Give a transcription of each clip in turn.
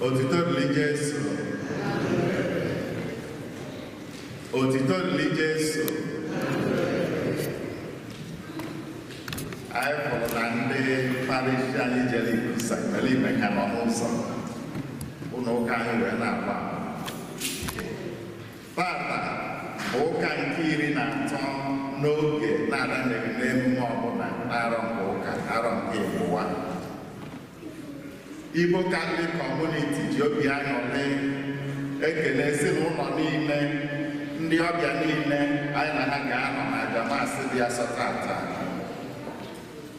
Otito dịrị Jesu. Otito dịrị Jesu. Anyị fụrụ na ndị parish anyị jere ikusa ime ka nọ n'ụzọ ụlọ ụka anyị wee na-agba. Tata bụ ụka nke 13 n'oge na-adanyeghị n'emume ọbụla n'arọ nke ụka arọ nke ịbụwa. Igbo Catholic Community ji obi aṅụrị ekele ezinụlọ niile, ndị ọbịa niile anyị na ha ga-anọ na aja maasị dị asọ tata,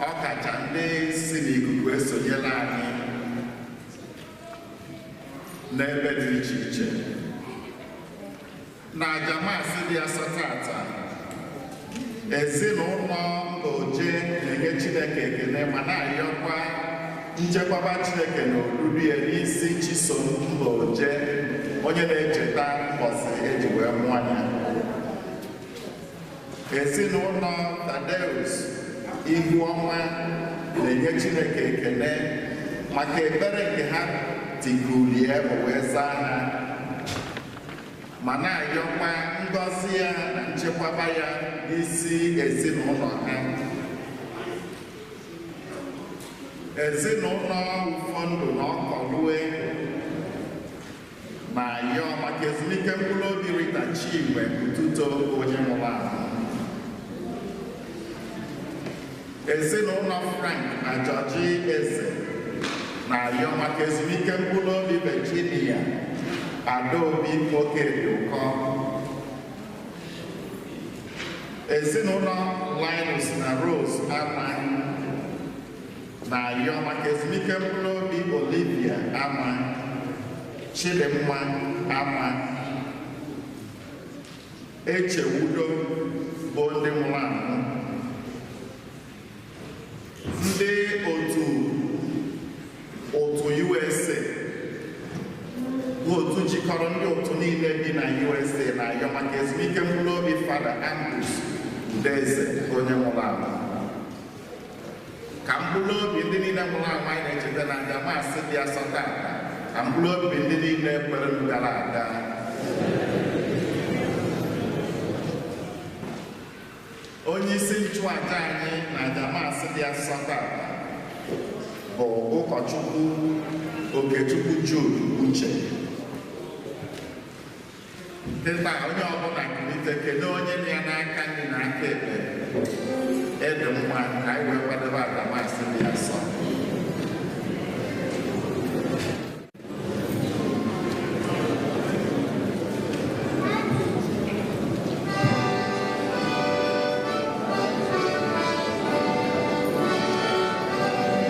ọkacha ndị si n'ikuku esonyela anyị n'ebe dị iche iche. Na aja maasị dị asọ tata, ezinụlọ Mbaoje na-enye Chineke ekele ma na-arịọkwa nchekwaba Chineke na odudu ya n'isi Chisom Mbaoje, onye na-echeta mbọsị eji wee mụọ ya. Ezinụlọ Tadeus Ihuọma na-enye Chineke ekele maka ekpere nke ha tikulie wee zaa ha, ma na-arịọkwa ngọzi ya na nchekwaba ya n'isi ezinụlọ ha. Ezinụlọ Ụfọdụ na Ọkọlue na-ayọ maka ezumike mkpụrụ obi Rita Chinwe Ututo, onye nwụrụ anwụ. Ezinụlọ Frank na Georgie Eze na-ayọ maka ezumike mkpụrụ obi Virginia Adaobi nwoke dị ụkọ. Ezinụlọ Linus na Rose Ama na-ayọ maka ezumike mkpụrụ obi Olivia Ama, Chidimma Ama, Echewudo bụ ndị nwụrụ anwụ. Ndị otu USA bụ otu jikọrọ ndị otu niile bi na USA na-ayọ maka ezumike mkpụrụ obi Fada Ambrose Udeze, onye nwụrụ anwụ. Ka mkpụrụ obi ndị niile nwụrụ anwụ anyị na-echeta na aja maasị dị asọ tata, ka mkpụrụ obi ndị niile kwere gara aga. Onye isi nchụaja anyị na aja maasị dị asọ tata bụ ụkọchukwu Okechukwu Jude Uche. Kịta onye ọbụla kulite kelee onye nọ ya n'aka nri na aka ekpe ịdị mma ka anyị wee kwadebe aja maasị dị asọ.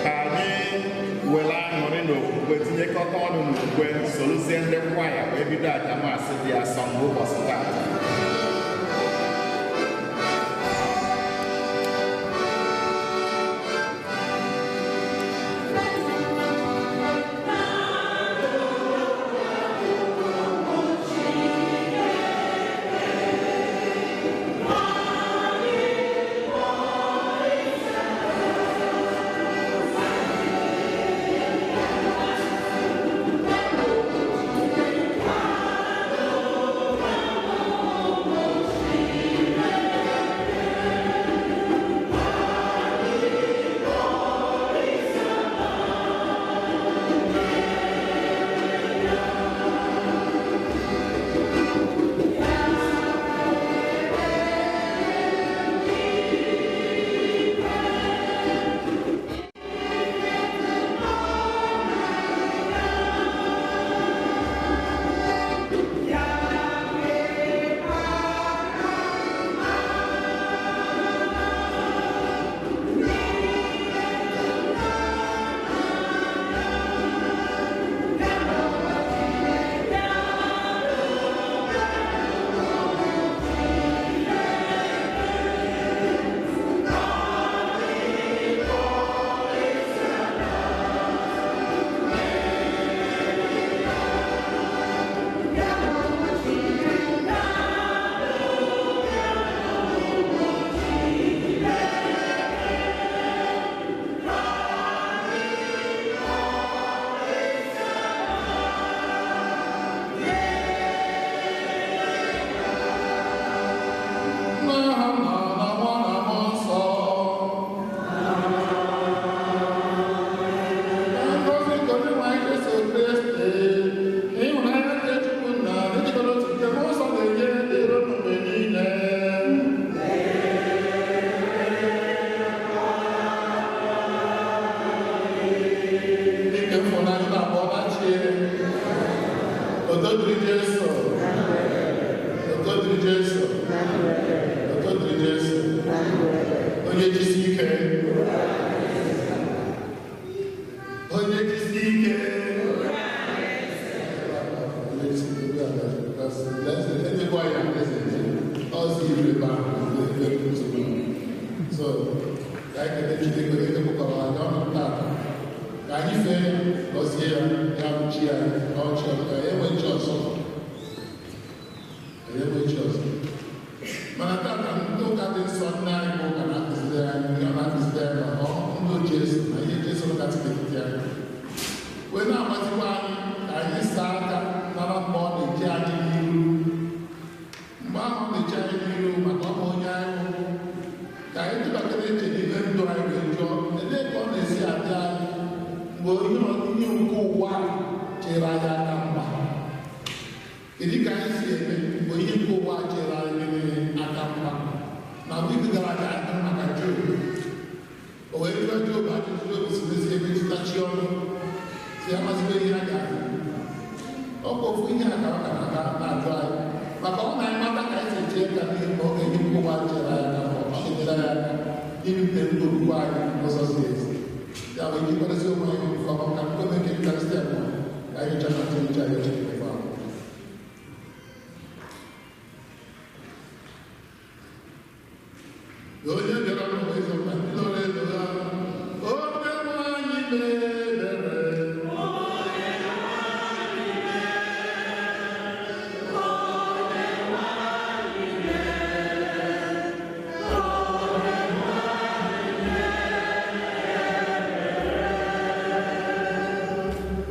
Ka anyị were aṅụrị na okwukwe tinyekọta ọnụ n'okwukwe sorozie ndị kwaya wee bido aja maasị dị asọ n'ụbọchị taata. Oh, Otito dịrị Jesu. Otito dịrị Jesu. Otito dịrị Jesu. Onye jisi ike. Onye jisi ike. Onye jisi ike. So, ka anyị kele Chineke onye kepụtara anyị ọnụ tata. Ka anyị fee gọzie ya, ya bụ chi anyị, na ọchị ọzọ, ya enwe chi ọzọ. Ya enwe chi ọzọ. Mana tata ndị ụka dị nsọ nne anyị bụ ụka na-akụziri anyị, ya na-akụziri anyị maka ndụ Jesu na ihe Jesu kasị n'etiti anyị. Wee na-agbazikwa anyị ka anyị saa aka mara mgbe ọ na-eji anyị n'iru. Mgbe ahụ ọ na-eji anyị n'iru maka ọ bụ onye anyị hụrụ. Ka anyị tụbakọta eche n'ime ndụ anyị wee jụọ, elee ka ọ na-esi adị anyị mgbe ihe nke ụwa chere anyị aka mgba? Kedu ka anyị si eme mgbe ihe nke ụwa chere anyị aka mgba? Na wiki gara aga anyị nụrụ maka Job. O wee jụọ Job ajụjụ, Job si n'ezi ebe chịtachi ọnụ, si amazikwa ihe a ga-ahụ. Ọ bụ ofu ihe a ka ọ ga na-ajụ anyị, maka ọ na-amata ka anyị si eche ka n'ihe ma ọ ga-enye nke ụwa chere anyị aka mgba, ọ ga-enyere anyị aka irute ndụ okwukwe anyị n'ụzọ ziri ezi. Ya bụ iji kwadesi onwe anyị nke ọma ka mkpeme nke Yukarịstịa bụ ka anyị ncha na ntị ncha anyị Chineke ahụ. Onye bịara n'ụwa ịzọpụta ndị lọrọ elu ha, onye nwe anyị mee ebere.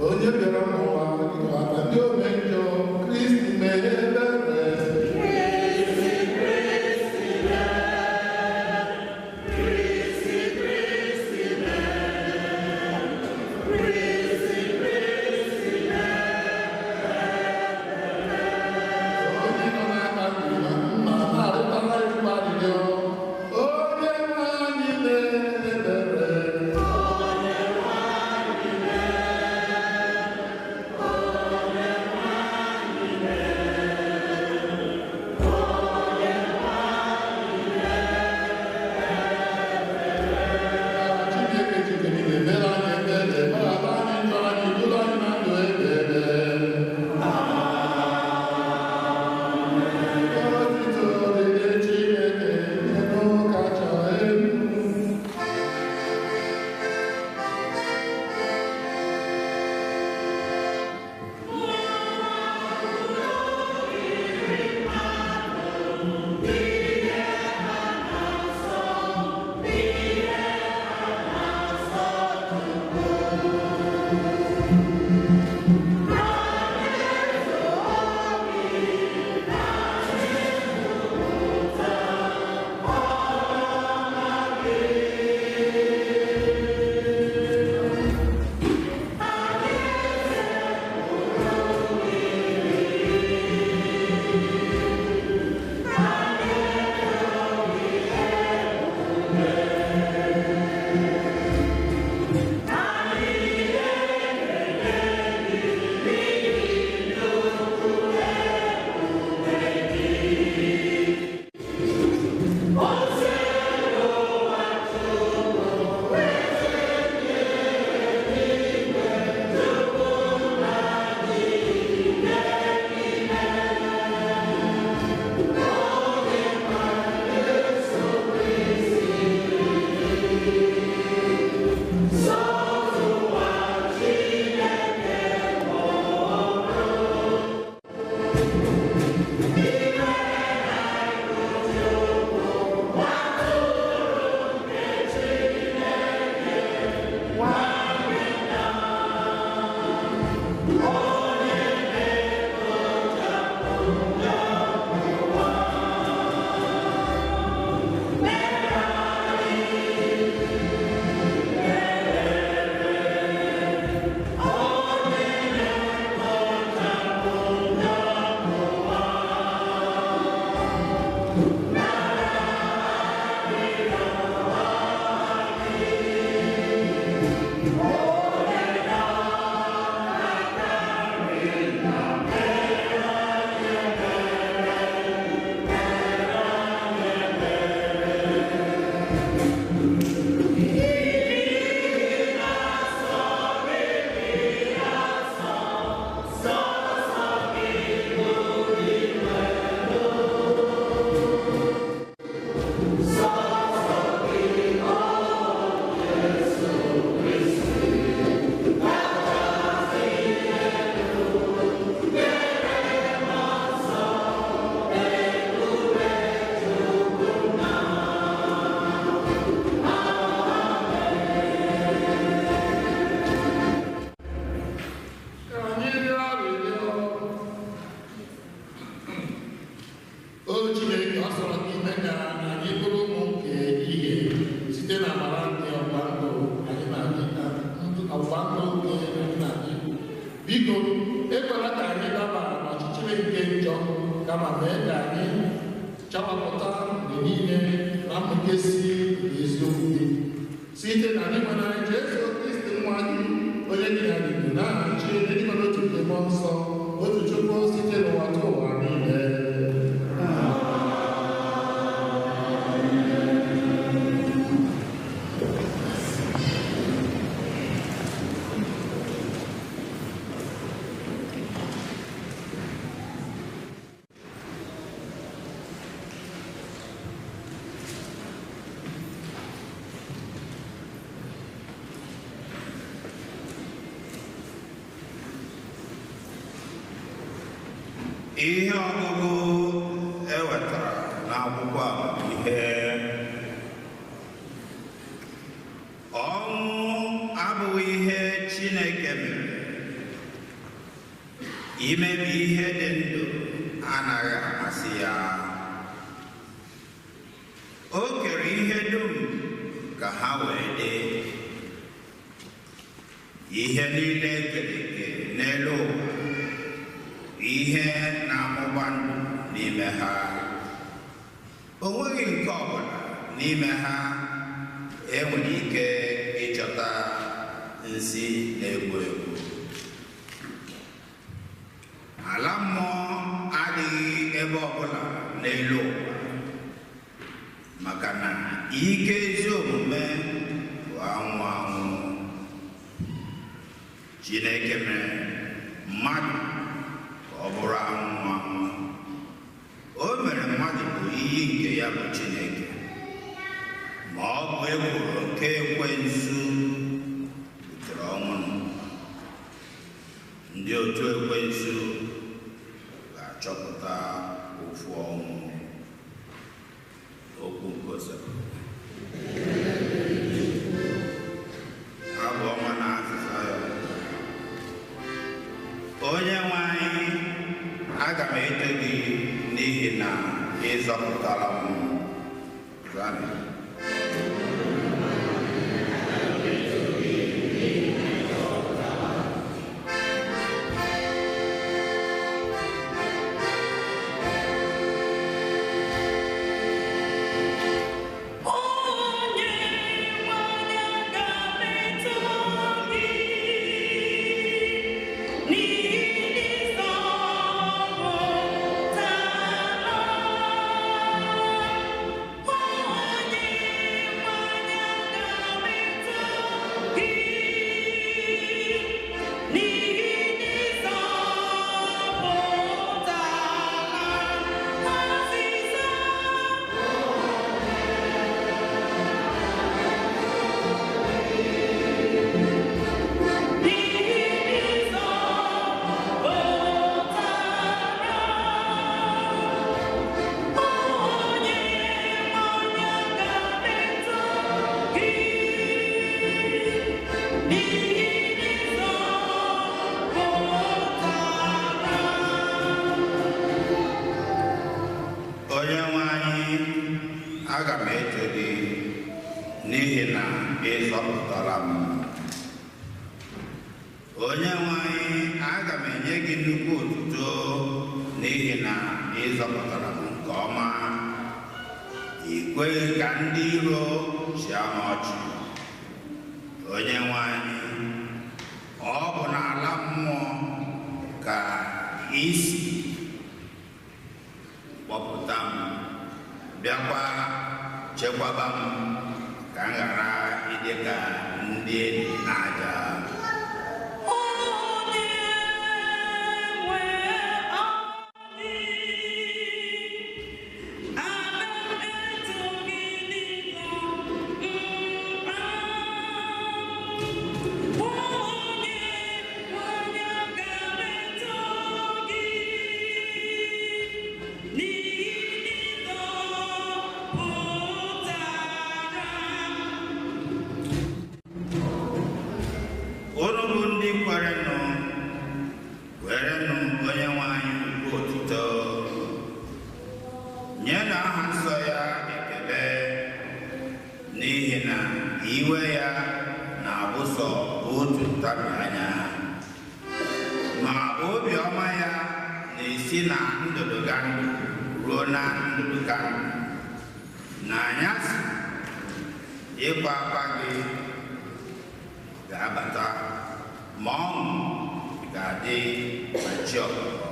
Onye bịara n'ụwa ịzọpụta ndị ome njọ, Kristi mee ebere. Onye nọ n'aka nri na mma na-arịtara ịkwa arịrịọ, onye nwe anyị mee ebere. Chineke Chineke niile mere anyị ebere, gbaghara anyị njọ anyị, duru anyị na ndụ ebere. Otito dịrị Chineke elu kacha elu. Biko, ekwela ka anyị daba n'ọchịchịrị nke njọ, kama mee ka anyị chawapụta mgbe niile na mmụkesi nke eziokwu gị. Site na Dinwenụ anyị Jesu Kristi nwa gị, onye gị na dị na-achị n'ịdịkọ n'otu nke Mmụọ Nsọ, otu Chukwu site n'ụwa tụ ụwa niile. Ihe ọgụgụ e wetara n'akwụkwọ amamihe. Ọnwụ abụghị ihe Chineke mere. Imebi ihe dị ndụ anaghị amasị ya. O kere ihe dum ka ha wee dị. Ihe niile e kere eke n'elu ụwa, ihe na-amụba ndụ n'ime ha. O nweghị nke ọbụla n'ime ha enwere ike ịchọta nsi na-egbu egbu. Ala mmụọ adịghị ebe ọbụla n'elu ụwa, maka na ike ezi omume bụ anwụ anwụ. Chineke mere mmadụ ọ bụrụ anwụ anwụ. O mere mmadụ bụ iyi nke ya bụ Chineke, ma ọ bụ ekworo nke ekwensu butere ọnwụ. Ndị otu ekwensu ga-achọpụta ofu ọnwụ. Okwu nke Osebụrụwa. Abụ ọma na azịza ya. Onye nwe anyị, aga m eto gị n'ihi na ị zọpụtara m. Amen. Onye nwe anyị, aga m eto gị n'ihi na ị zọpụtara m. Onye nwe anyị, aga m eto gị n'ihi na ị zọpụtara m. Azịza. N'ihi na ị zọpụtara m, onye nwe anyị, aga m eto gị n'ihi na ị zọpụtara m. Onye nwe anyị, aga m eto gị n'ihi na ị zọpụtara m. Onye nwe anyị, aga m enye gị nnukwu otuto n'ihi na ị zọpụtara m nke ọma. I kweghị ka ndị iro chịa m ọchị. Onye nwe anyị, ọ bụ n'ala mmụọ ka i si kpọpụta m, bịakwa chekwaba m ka m ghara ịdị ka ndị enyi n'aja. Onye nwe anyị, ana m eto gị n'ịdị mma. Onye nwe anyị, aga m eto gị n'ihi na ị zọpụtara m. Unu bụ ndị kwerenụ, werenụ onye nwe anyị ugwu otuto. Nyenụ aha nsọ ya ekele, n'ihi na iwe ya na-abụ sọ otu ntabi anya. Obiọma ya na-esi na ndụdụgandụ ruo na ndụdụgandụ. N'anyasị, ịkwa akwa gị ga-abata, ma ọṅụ ga-adị na chi ọbụbọ.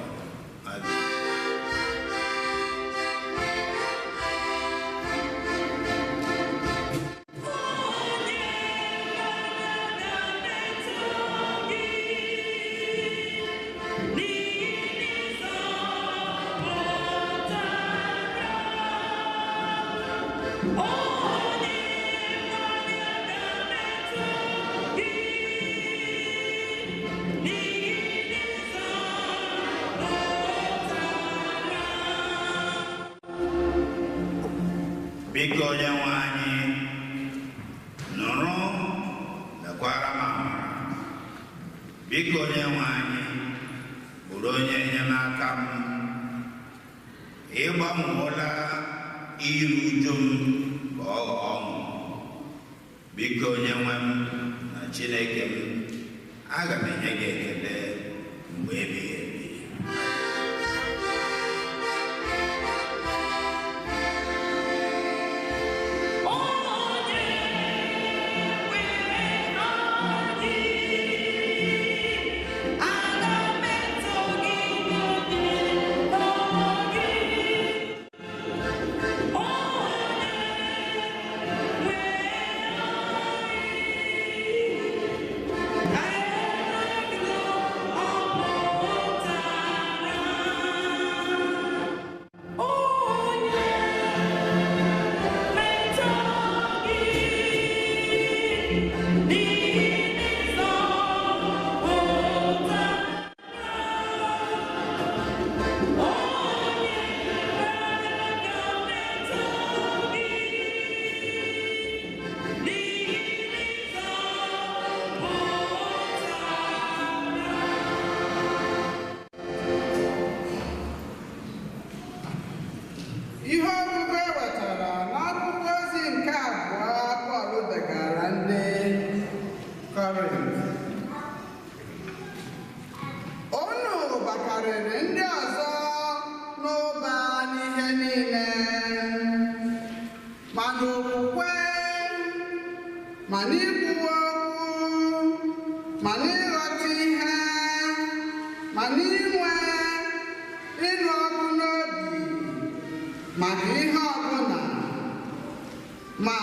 Biko onye nwe anyị, nụrụ mekwara m amara. Biko onye nwe anyị, bụrụ onye enyemaka m. Ị gbanweela iru uju m ka ọ ghọọ ọṅụ. Biko onye nwe m na Chineke m, aga m enye gị ekele mgbe ebighị ebi. Ihe ọgụgụ e wetara n'akwụkwọ ozi nke abụọ Pọl degara ndị Kọrint. Unu bakarịrị ndị ọzọ n'ụba n'ihe niile, ma n'okwukwe, ma n'ikwuwa okwu, ma n'ịghọta ihe, ma n'inwe ịnụ ọkụ n'obi maka ihe ọbụla, ma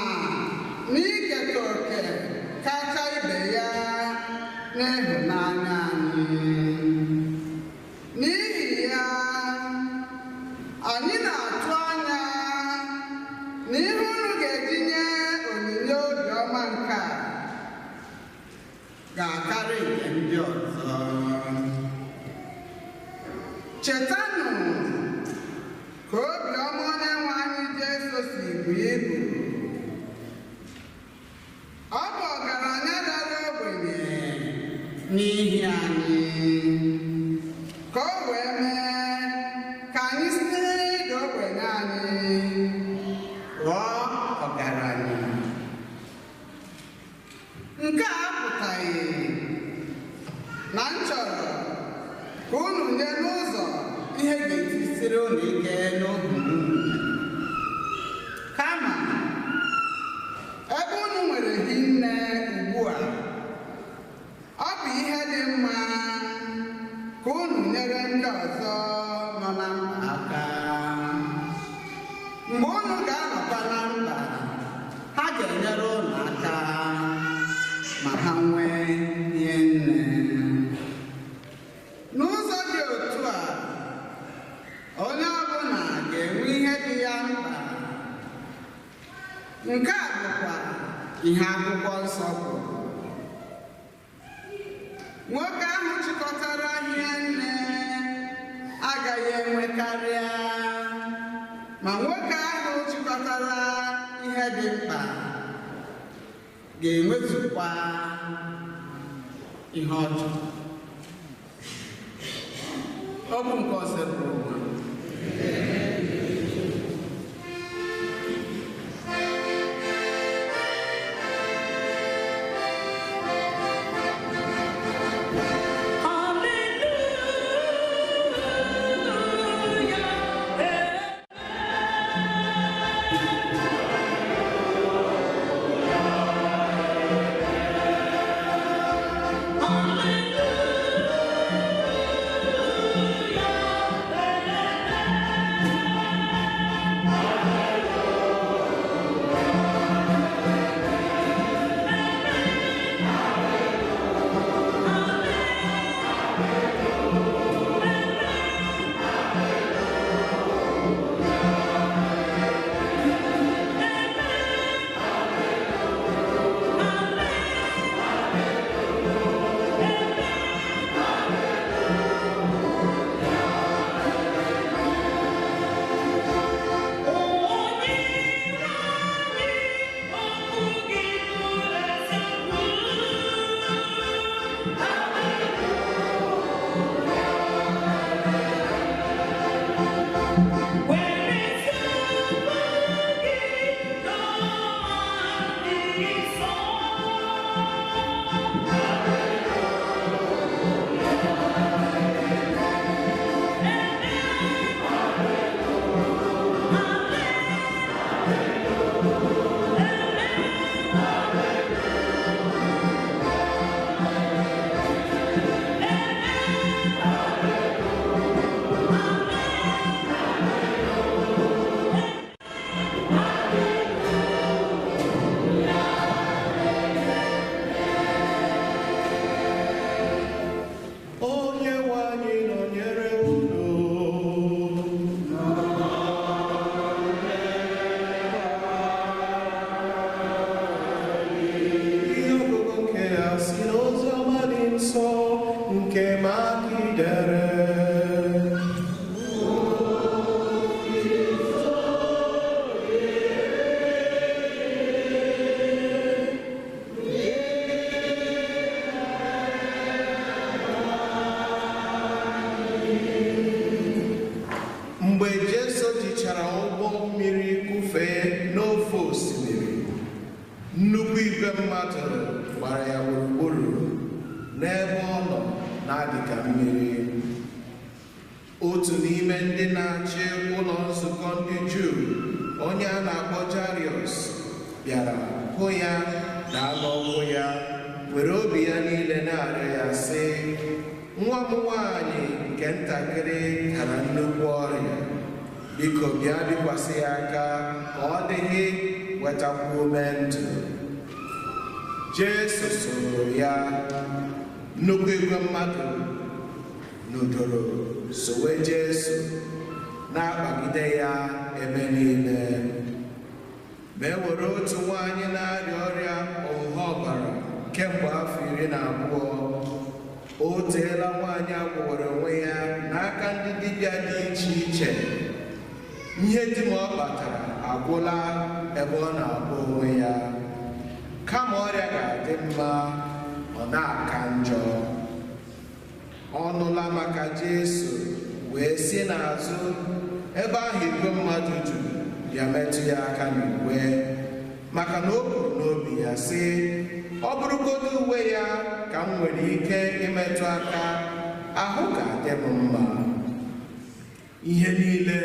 n'iketa oke kacha ibe ya n'ịhụnanya anyị. N'ihi ya, anyị na-atụ anya na ihe unu ga-eji nye onyinye obiọma nke a ga-akarị nke ndị ọzọ. Chetanụ ka obiọma onye nwe anyị Jesu si bụ ibu. Ọ bụ ọgaranya dara ogbenye n'ihi anyị, ka o wee mee ka anyị site n'ịda ogbenye anyị ghọọ ọgaranya. Nke a apụtaghị na m chọrọ ka unu nye n'ụzọ ihe ga-etisiri unu ike n'obi unu. Kama, ebe unu nwere hinne ugbu a, ọ bụ ihe dị mma ka unu nyere ndị ọzọ nọ na mkpa aka. Mgbe unu ga-anọkwa na mkpa, ha ga-enyere unu aka ma ha nwee ihe nne. N'ụzọ dị otu a, onye ọbụla ga-enwe ihe dị ya mkpa. Nke a bụkwa ihe akwụkwọ nsọ kwuru. Nwoke ahụ chịkọtara ihe nne agaghị enwe karịa, ma nwoke ahụ chịkọtara ihe dị mkpa ga-enwezukwa ihe ọ chọrọ. Okwu nke ọsepụrụ ụwa. Hallelujah. aja mmiri. Otu n'ime ndị na-achị ụlọ nzukọ ndị Juu, onye a na-akpọ Jairọs, bịara hụ ya na n'ụkwụ ya, were obi ya niile na-arịọ ya sị, nwa m nwaanyị nke ntakịrị dara nnukwu ọrịa, biko bịa bikwasị ya aka ka ọ dịghị wetakwa ume ndụ. Jesu soro ya, nnukwu igwe mmadụ nọdụrụ sowe Jesu na-akpagide ya ebe niile. Ma e were otu nwaanyị na-arịa ọrịa ọhụhụ ọbara kemgbe afọ 12. O teela nwaanyị a gwọwara onwe ya n'aka ndị dibịa dị iche iche. Ihe dum ọ kpatara agwụla ebe ọ na-agwọ onwe ya. Kama ọrịa ga-adị mma, ọ na-aka njọ. Ọ nụla maka Jesu wee si n'azụ ebe ahụ igwe mmadụ juru ya metụ ya aka n'uwe, maka na o kwuru n'obi ya sị, ọ bụrụgodu uwe ya ka m nwere ike imetụ aka, ahụ ga-adị m mma. Ihe niile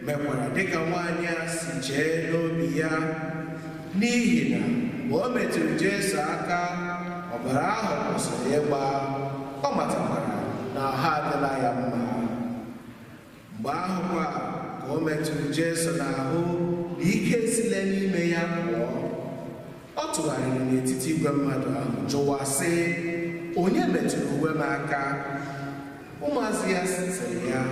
mekwara dịka nwaanyị a si chee n'obi ya, n'ihi na mgbe o metụrụ Jesu aka, ọbara ahụ kwụsịrị ịgba, ọ matakwara na ahụ adịla ya mma. Mgbe ahụkwa ka o metụrụ Jesu n'ahụ na ike esile n'ime ya pụọ, ọ tụgharịrị n'etiti igwe mmadụ ahụ jụwa sị, onye metụrụ uwe m aka? Ụmụazụ ya sịrị ya,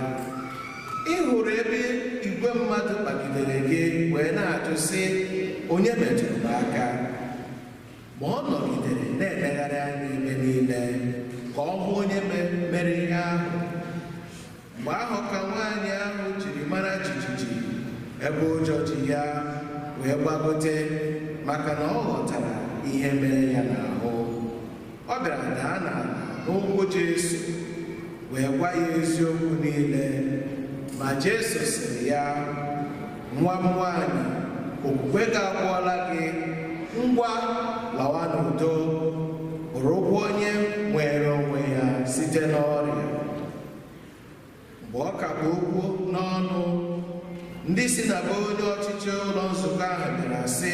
ị hụrụ ebe igwe mmadụ kpagidere gị wee na-ajụ sị, onye metụrụ m aka? Ma ọ nọgidere na-elegharị anya ime niile ka ọ hụ onye mere ihe ahụ. Mgbe ahụ ka nwaanyị ahụ jiri mara jijiji ebe ụjọ ji ya wee gbagote, maka na ọ ghọtara ihe mere ya n'ahụ. Ọ bịara daa n'ala n'ụkwụ Jesu wee gwa ya eziokwu niile. Ma Jesu sịrị ya, nwa m nwaanyị, okwukwe gị agwọọla gị, ngwa lawa n'udo, bụrụkwa onye nwere onwe ya site n'ọrịa. Mgbe ọ ka bụ okwu n'ọnụ, ndị si na be onye ọchịchị ụlọ nzukọ ahụ bịara sị,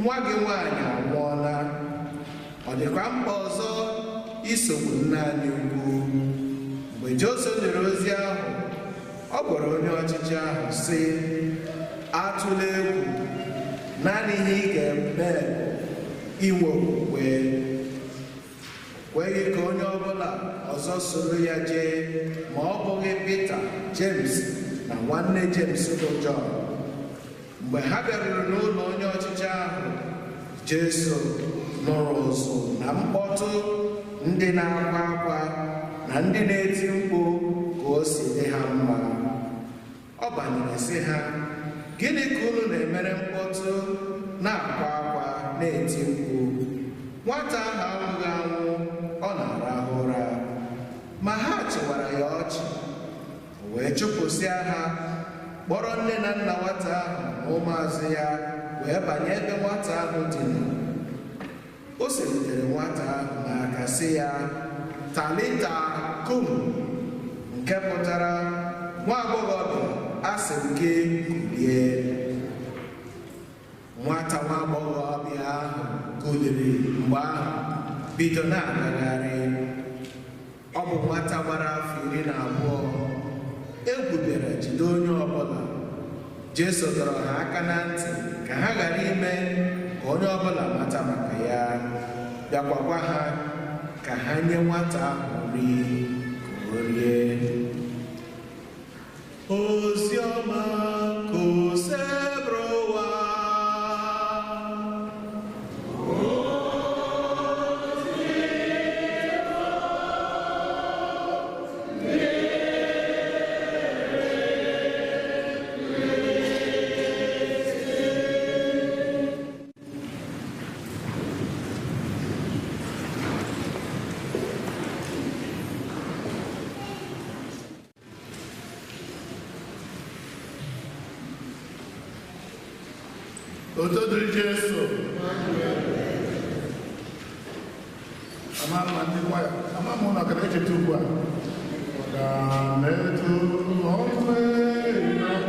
nwa gị nwaanyị anwụọla, ọ dịkwa mkpa ọzọ isogbu nna anyị ukwu. Mgbe Jesu nụrụ ozi ahụ, ọ gwara onye ọchịchị ahụ sị, atụla egwu, naanị ihe ị ga-eme inwe okwukwe. Kweghị ka onye ọbụla ọzọ soro ya jee, ma ọ bụghị Pita, James na nwanne James bụ Jọn. Mgbe ha bịaruru n'ụlọ onye ọchịchị ahụ, Jesu nụrụ ụzụ na mkpọtụ ndị na-akwa akwa na ndị na-eti mkpu ka o si dị ha mma. Ọ banyere sị ha, gịnị ka unu na-emere mkpọtụ na-akwa akwa na-eti mkpu? Nwata ahụ anwụghị anwụ, ọ na-arahụ ụra. Ma ha chịwara ya ọchị, o wee chụpụsịa ha, kpọrọ nne na nna nwata ahụ na ụmụazụ ya wee banye ebe nwata ahụ dina. O selitere nwata ahụ n'aka sị ya, talita kum, nke pụtara, nwa agbọghọbịa, asị m gị kulie. Nwata nwa agbọghọbịa ahụ kuliri mgbe ahụ bido na-agagharị. Ọ bụ nwata gbara afọ 12. Egwu bịara jide onye ọbụla. Jesu dọrọ ha aka na ntị ka ha ghara ime ka onye ọbụla mata maka ya, bịakwa gwa ha ka ha nye nwata ahụ nri ka o rie. Ozi ọma ka Osebụrụwa. Otuto dịrị Jesu. Ama ama ndị kwaya Ama m na kara echeta ugbu a. Ga-emetụ ọnụ aka.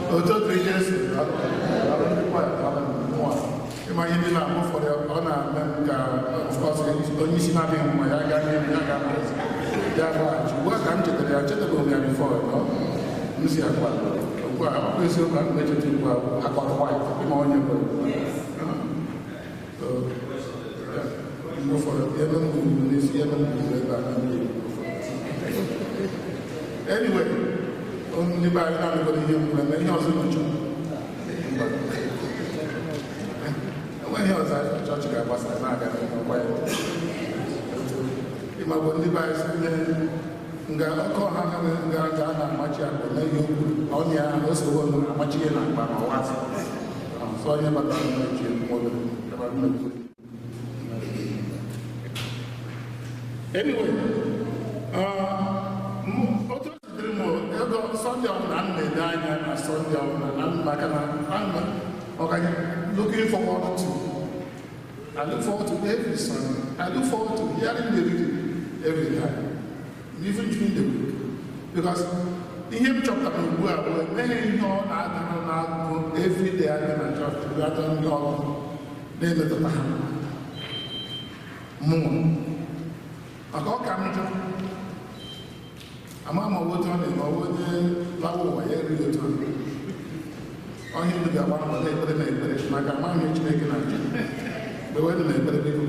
Otu dịrị Jesu, ịma ihe ndị na-amụ ụfọdụ ọ na-eme m ka of course onye isi na-adịghị mma ya gaa n'ihu ya gaa n'azụ ya laghachi. Ugbu a ka m chetara ya, chetabeghị m ya before m si akwa ugbu a ọ bụ eziokwu a m echeta ugbu a akwa white ịma onye kwere. Mgbe ụfọdụ ebe m gburu n'isi ebe m gburu ebe a na m anyway, ndị be anyị na-anụgoro ihe mgbe na ihe ọzọ nọchọ enweghị ihe ọzọ chọọchị ga-agbasa na-aga n'ọkwa ya. Ịmagbo ndị be anyị si nye nga ọkọ ha ha nga ga a na-amachi akpa na ihe okwu ọnya ya na osogbo na amachi ihe na akpa ma ọwazi sọ onye batara mmechi nwoke. Anyway, otu ego Sunday ọbụla m na-ede anya na Sunday ọbụla na maka na ọkanye looking forward to. I look forward to every Sunday. I look forward to hearing the reading every time, even during the week. Because ihe m chọpụtara ugbu a bụ emeghị ihe ọ na-adara na-agụ every day aga na chọọchị ada ndị ọrụ na-emetụta ha mụnwa maka ọ ka m jụ ama ma otu ọ na-eme ọ onye lawa ụwa ya erighị otu ahụ. Ọhịa ndụ ga-agba mbọ na-ekpere na ekpere maka amaghị ihe Chineke na-achọ. Kpewenụ na ekpere biko.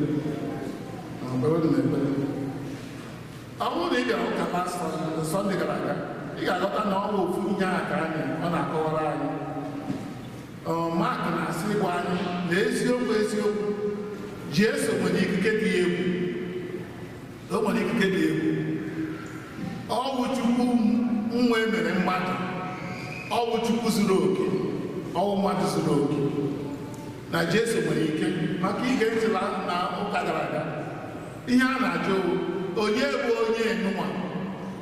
Kpewenụ na ekpere. Ọ bụrụ na ị bịara ụka last Sunday gara aga, ị ga-aghọta na ọ bụ ofu ihe a ka anyị ọ na-akọwara anyị. Mark na-asị ịgwa anyị na eziokwu eziokwu Jesu nwere ikike dị egwu. O nwere ikike dị egwu. Ọ bụ Chukwu nwe mere mmadụ. Ọ bụ Chukwu zuru oke. Ọ bụ mmadụ zuru oke. Na Jesu nwere ike maka ige ntị na ụka gara aga. Ihe a na-ajụ onye bụ onye nụnwa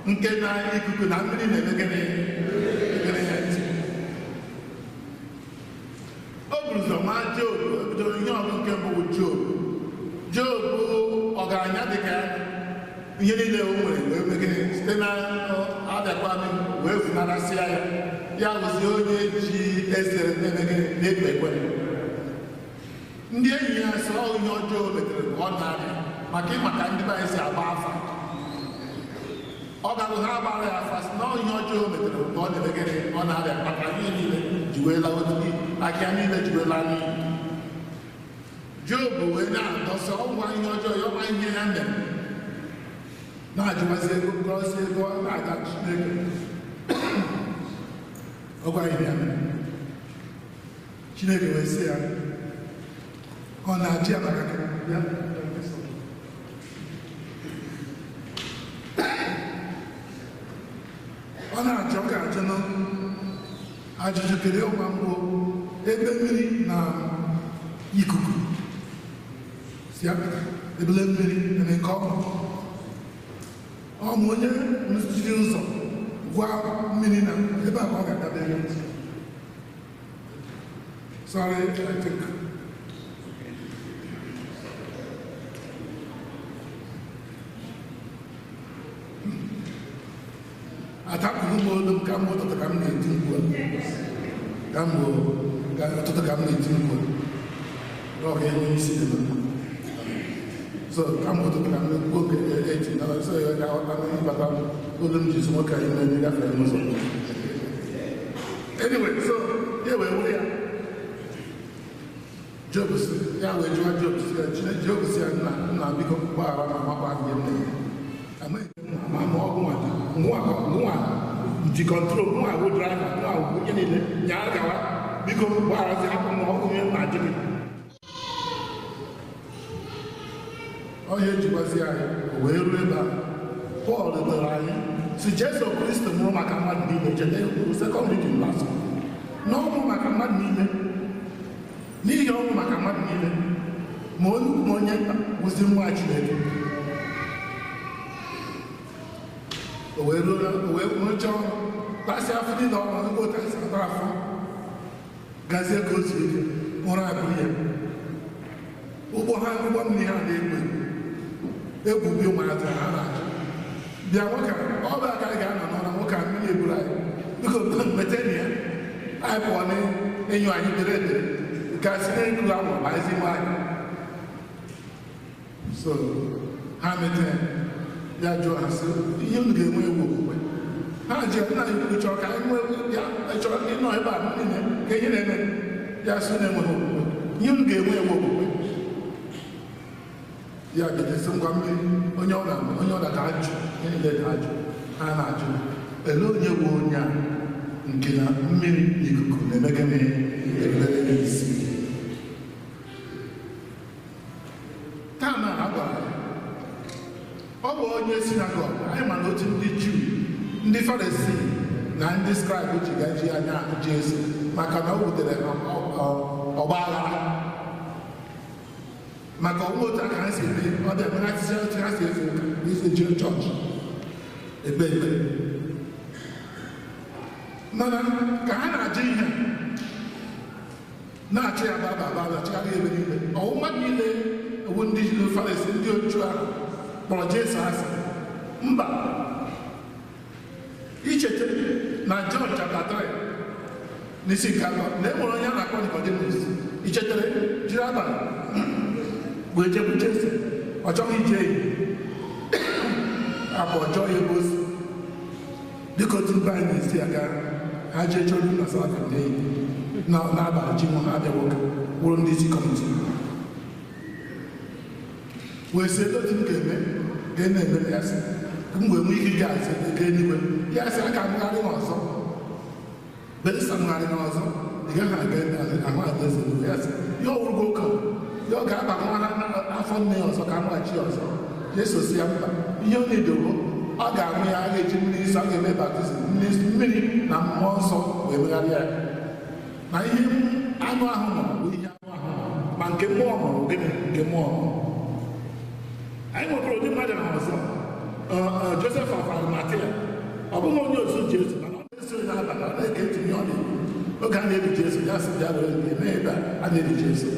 nke na ikuku na mmiri na-emegide ya ntị. O buru ụzọ maa Job, o bidoro ihe ọgụ nke mbụ bụ Job. Job ọgaranya dị ka ya ihe niile o nwere wee megide site na abịakwa wee funarasịa ya. Ya bụzi onye ji eze na-emegide na-ekpe ekwere. Ndị enyi ya sị ọ ihe ọjọọ o metere ka ọ na-arịa maka ịmaka ndị be anyị si agba afa. Ọ ga-abụ ha agbara ya afa sị na ọ ihe ọjọọ o metere ka ọ na-emegide ọ na-arịa maka ihe niile ji wee laa otu aka ya niile ji wee laa n'iyi. Job wee na-adọsa ọgwa ihe ọjọọ ya ọma ihe ya mere na-ajụwazi ego gọzie ego na-aga Chineke ọgwa ihe ya mere. Chineke wee sị ya ọ na-achị ya maka ya. Ọ na-achọ ka achọ na ajụjụ kedu ọgwa mbụ ebe mmiri na ikuku si apụta ebele mmiri na nke ọma. Ọ ma onye jiri ụzọ gwa mmiri na ebe a ka ọ ga-agabere. Sorry, I think. Atapụrụ m olu m ka m ụtụtụ ka m na-eti mkpu ka m ụtụtụ ka m na-eti mkpu n'ọha enwe isi dị mma. So ka m ụtụtụ ka m na-ekwu oge eji na so ya ga-aghọta na ịbata olu m ji nwoke anyị na-enye gafere n'ụzọ. Anyway, so ya wee were ya. Job sị ya wee jụọ Job sị ya Job sị ya nna biko gbaghara ma makwa ihe m na-eme amaghị m ma ma ọgwụ nwa nwa ji kọntrol nwa awụ draiva nwa awụ onye niile nyaa gawa biko gbagharazi hapụ m ọgwụ ihe m na-ajụ gị. Ọhịa ejikwazi anyị wee ruo ebe a Pọl dọrọ anyị si Jesu Kristo nwụrụ maka mmadụ niile. Cheta sekọnd reading last na ọnwụ maka mmadụ niile, n'ihi ọnwụ maka mmadụ niile, ma onye ukwu ma onye nta wụzi nwa Chineke. O wee ruo o wee rụchaa ọrụ tasị afọ niile ọrụ ego tasị ata afọ gazie ka o si ike ụra abụrụ ya. Ụgbọ ha ụgbọ mmiri ha na-egbu egwu bi ụmụazị ha na-achụ bịa nwoke ọ bụ aka anyị ga-anọ n'ụra nwoke a mmiri eburu anyị biko meteni ya anyị pụọ n'enyo anyị kpere ekpere nke a si n'elu ahụ baezi nwaanyị. So ha mete ya jụọ ha sị ihe unu ga-enwe ewu okwukwe ha ji nna anyị ukwu chọrọ ka anyị nwee ya chọrọ ịnọ ebe a niile ka ihe na-eme ya sị na enweghị okwukwe ihe unu ga-enwe ewu okwukwe. Ya bidesi ngwa mmiri onye ọ na onye ọ ga-ajụ ihe niile ga-ajụ ha na-ajụ ele onye bụ onye a nke na mmiri na ikuku na-eme gịnị erubere isi. Taa na a gwara ya ọ bụ onye sinagọg anyị ma na otu ndị Juu ndị Farisii na ndị skraịbụ ji gaji anya ahụ Jesu maka na o butere ọgba aghara maka ọnwa otu aka ha si eme ọ bịa mere asịsị otu ha si efe ụka isi jee chọọchị ekpe ekpere. Mana ka ha na-ajụ ihe na-achụ ya ba ba na-achịkarị ebe niile ọwụ mmadụ niile ewu ndị Farisii ndị otu ahụ kpọrọ Jesu asị mba. Icheta na Jọn chapter 3 n'isi nke atọ na e nwere onye a na-akpọ Nicodemus ichetere jiri abalị wee jebụ Jesu ọ chọghị ije eyi abụ ọjọọ ya ebe o si dịka otu mba anyị na-esi aga ha jee chọrọ na salafin n'eyi n'abalị chi nwa ha abịa nwoke wụrụ ndị isi kọmiti wee sị otu m ga-eme ga na-eme ya sị m wee nwee ike ịga asị gaa eluigwe ya sị a ga-amụgharị m ọzọ belisa mụgharị m ọzọ ị gaghị aga ahụ alaeze eluigwe ya sị ya ọwụrụgo ụka ya ọ ga-aba nwa afọ nne ya ọzọ ka amụghachi ya ọzọ. Jesu si ya mba ihe ọ na-edobo ọ ga-amụ ya a ga-eji mmiri nsọ a ga-eme baptizim mmiri na mmụọ nsọ wee megharị ya na ihe anụ ahụ mụrụ bụ ihe anụ ahụ mụrụ ma nke mmụọ mụrụ gịnị nke mmụọ mụrụ. Anyị nwekwara ụdị mmadụ na ọzọ Joseph of Arimathea ọ bụghị onye otu Jesu mana ọ na-eso onye n'abalị ọ na-ege ntị ihe ọ na-ekwu oge a na-eli Jesu ya sị bịa were nke mee ebe a na-eli Jesu.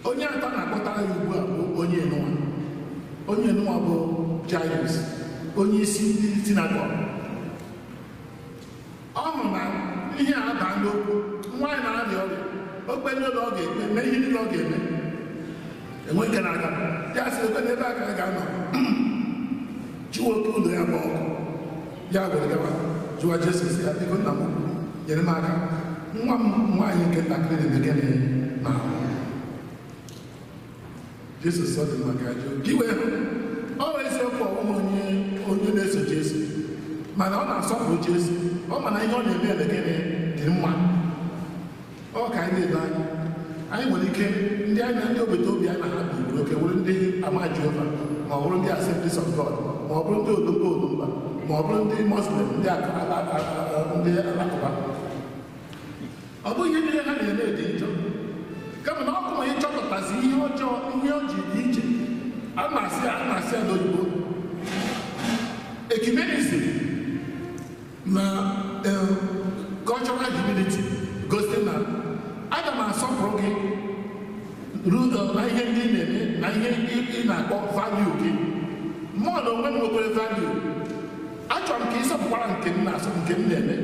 Onye atọ na-akpọtara ya ugbu a bụ onye enụwa onye enụwa bụ Jairus onye isi ndị sinagọg. Ọ hụrụ na ihe a aba n'okwu nwaanyị na-arịa ọrịa o kpe n'ụlọ ọ ga-ekpe mee ihe niile ọ ga-eme enwe nke na-aga ya sị ekwe n'ebe a ka a ga-anọ chiwa oke ụlọ ya gba ọkụ ya were gawa jụwa Jesu sị ya biko nna m nyere m aka nwa m nwaanyị nke ntakịrị na-eme gịnị na ahụ. Jesu sọ dị maka jụ ka iwee hụ ọ bụ eziokwu ọnwụghị onye na-eso Jesu mana ọ na-asọpụrụ Jesu ọ mana ihe ọ na-eme eme gịnị dị mma. Ọ ka anyị na-ele anya anyị nwere ike ndị anya ndị obodo obi anyị na ha bi oke wụrụ ndị ama Jehova ma ọ bụrụ ndị Assemblies of God ma ọ bụrụ ndị olumba olumba ma ọ bụrụ ndị Muslim ndị alakụba. Ọ bụghị ihe niile ha na-eme dị njọ kama na ọkụ ma ịchọpụtazi ihe ọjọọ ihe o ji dị iche a na-asị ya n'oyibo ecumenism na cultural humility gosi na aga m asọpụrụ gị na ihe ndị ị na-eme na ihe ị na-akpọ value gị mmụọ na onwe m nwekwere value achọrọ m ka ị sọpụkwara nke m na-asọ nke m na-eme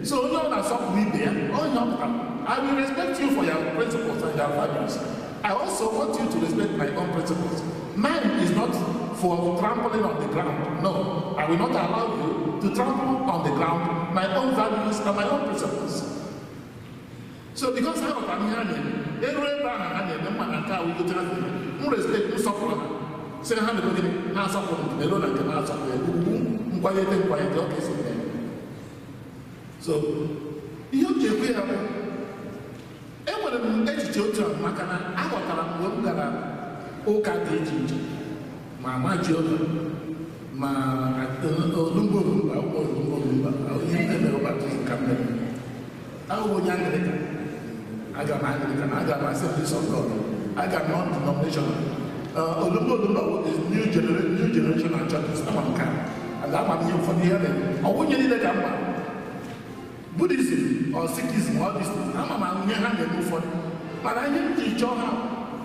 so onye ọ na-asọpụrụ ibe ya onye ọ pụtara I will respect you for your principles and your values. I also want you to respect my own principles. Mine is not for trampling on the ground. No, I will not allow you to trample on the ground my own values and my own principles. So because I am here, Eru ebe ahụ ha na-eme mma na nke ahụ igote ha na-eme. M respect nsọpụrụ ha. Sị ha na-eme gịnị? Ha asọpụrụ m elu na nke m asọpụrụ ya. Ugwu nkwanyete nkwanyete ọ ka esi eme. So ihe o ji ekwe ya bụ enwere m echiche otu a maka na aghọtara m mgbe m gara ụka dị iche iche ma ama Jehova ma olumba olumba olumba olumba ihe ndị mere baptizim ka m mere ahụghị onye Anglican aga m Anglican aga m Assemblies of God aga m non-denominational olumba olumba is new generation and churches ama m ka and ama m ihe ụfọdụ ihe na-eme ọ wụnye niile ka mma Buddhism or Sikhism or this thing ama m ihe ha na-eme ụfọdụ mana ihe m ji chọọ ha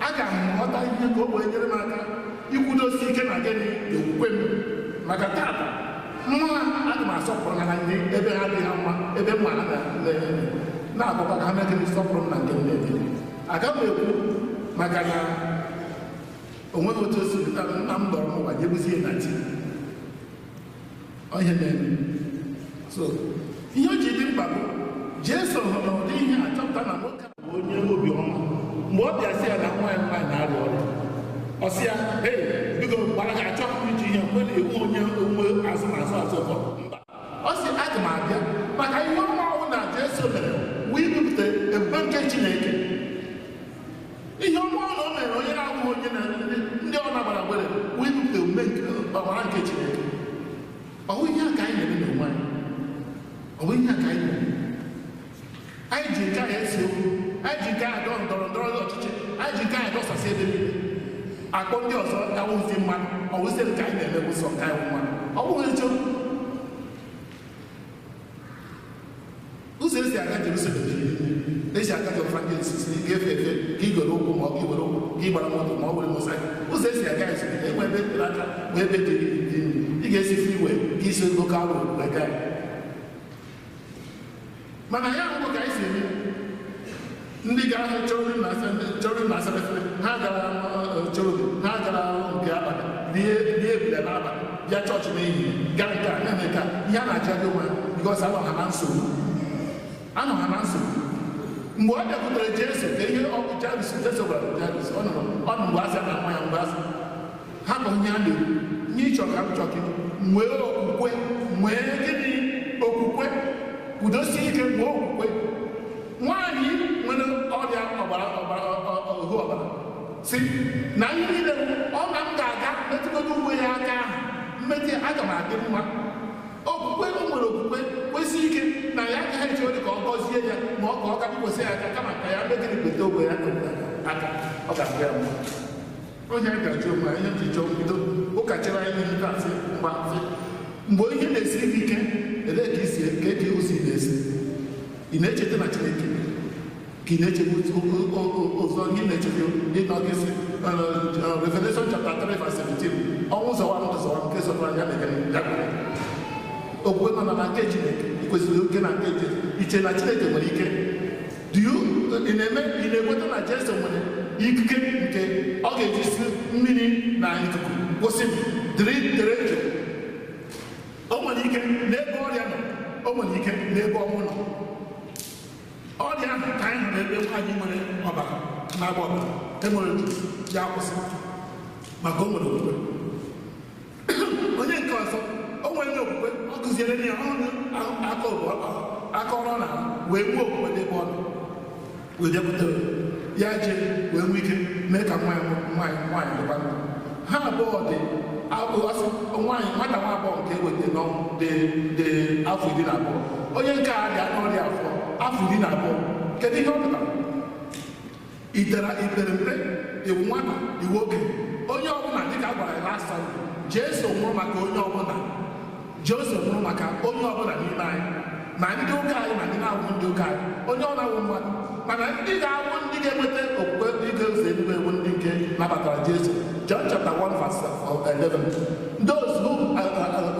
aga m ghọta ihe ka o wee nyere m aka ikwudosi ike na gịnị okwukwe m maka tata mma aga m asọpụrụ ha na ndị ebe ha dị ha mma ebe mma ha na-agwakwa ka ha mee gịnị sọpụrụ m na nke m na-eme aga m ekwu maka na o nweghị otu o si pụta nna m dọrọ m ụwa jebuzie na chi ihe na-eme so ihe o ji dị mkpa bụ Jesu hụrụ ụdị ihe a chọpụta na nwoke a bụ onye obiọma mgbe ọ bịa sị ya na nwa ya nwaanyị na-arịa ọrịa ọ sị ya hey biko gbara gị achọ m iji ihe mgbe na-ewu onye onwe azụ na azụ azụ ụfọdụ mba ọ sị aga m abịa maka ihe ọma ọhụụ na Jesu mere wee bupụta ebube nke Chineke ihe ọma ọhụụ na o mere onye na-abụghị onye na ndị ọ nagbara gbere wee bupụta omume ọgbara nke Chineke ọ bụ ihe a ka anyị na-eme n'onwe anyị ọ bụ ihe a ka anyị na-eme anyị ji nke anyị esi okwu anyị ji nke anyị dọ ndọrọ ndọrọ ọchịchị anyị ji nke anyị dọsasị ebe niile akpọ ndị ọzọ awụzi mmadụ ọwụzi nke anyị na-eme ụzọ nke anyị mmadụ ọ bụghị eziokwu ụzọ esi aga Jerusalem esi aga Jerusalem ga-efe efe ka igwere ụkwụ ma ọ ga iwere ụkwụ ka ịgbara moto ma ọ were mosaịkụl ụzọ esi aga esi enwe ebe tere aka ma ebe dị ị ga-esi freeway ka isi lokal road wee gaa mana ya ahụhụ ka anyị si eme ndị gara chọrọ na asa efere ha gara chọrọ ha gara nke abalị rie ebule n'abalị bịa chọọchị n'ehihie gaa nke a na-eme ka ihe a na-achị onwe ha bikọs anọ ha na nsogbu anọ ha na nsogbu mgbe ọ bịakwutere Jesu ka ihe ọ bụ Jairus Jesu gwara Jairus ọ nụrụ ọ nụ mgbe asị na nwa ya mgbe asị ha bụ ihe a na-ekwu ihe ịchọ ka m chọ gị nwee okwukwe nwee gịnị okwukwe kwudosie ike nwee okwukwe nwaanyị nwere ọrịa ọbara ọbara ohu ọbara si na ihe niile ọ na m ga-aga metụgodo uwe ya aka ahụ mmetụ ya aga m adị mma okwukwe o nwere okwukwe kwesị ike na ya agaghị eche ka ọ gọzie ya ma ọ ka ọ ga-bikwesị ya aka kama ka ya megịrị kweta ogwe ya aka ọ ga-abụ ya mma onye anyị ga-ajụ onwe anyị ihe ji chọọ mbido ụka chere anyị n'ihu taa sị mgba mgbe ihe na-esiri gị ike ebee ka isi ka eke ụzọ ị na-esi ị na-echeta na Chineke ka ị na-echeta ụzọ ihe na-echeta ịnọ gị si Revelation chapter 3 verse 17 ọnwụ zọwa ndụ zọwa nke zọtara ya megere ya kwere okwukwe nọ na nke Chineke ị kwesịrị oke na nke Chineke iche na Chineke nwere ike ị na-eme ị na-ekweta na Jesu nwere ikike nke ọ ga-eji si mmiri na ikuku kwụsị dịrị dịrị jụụ o nwere ike n'ebe ọrịa nọ o nwere ike n'ebe ọnwụ nọ ọrịa ahụ ka anyị hụrụ ebe nwaanyị nwere ọbara na-agba ọbara enwere ya akwụsị maka o nwere okwukwe onye nke ọzọ o nwere okwukwe ọ kụziere ya ọrụ aka ọrụ na wee nwee okwukwe n'ebe ọ nọ wee bịakwute ya jee wee nwee ike mee ka nwaanyị nwaanyị dịkwa ndụ ha abụọ dị nwaanyị nwata nwa agbọghọ nke eweta n'ọnwụ dị afọ 12 onye nke a dị n'ọrịa afọ 12 kedu ihe ọ pụtara itere itere mpe iwu nwata iwu okenye onye ọbụla dịka a gwara ya last Sunday Jesu nwụrụ maka onye ọbụla Jesu nwụrụ maka onye ọbụla n'ime anyị ma ndị ụka anyị ma ndị na-awụ ndị ụka anyị onye ọ na-awụ mmadụ mana ndị ga-awụ ndị ga-enweta okwukwe ike ụzọ eluigwe bụ ndị nke nabatara Jesu John chapter 1 verse 11 those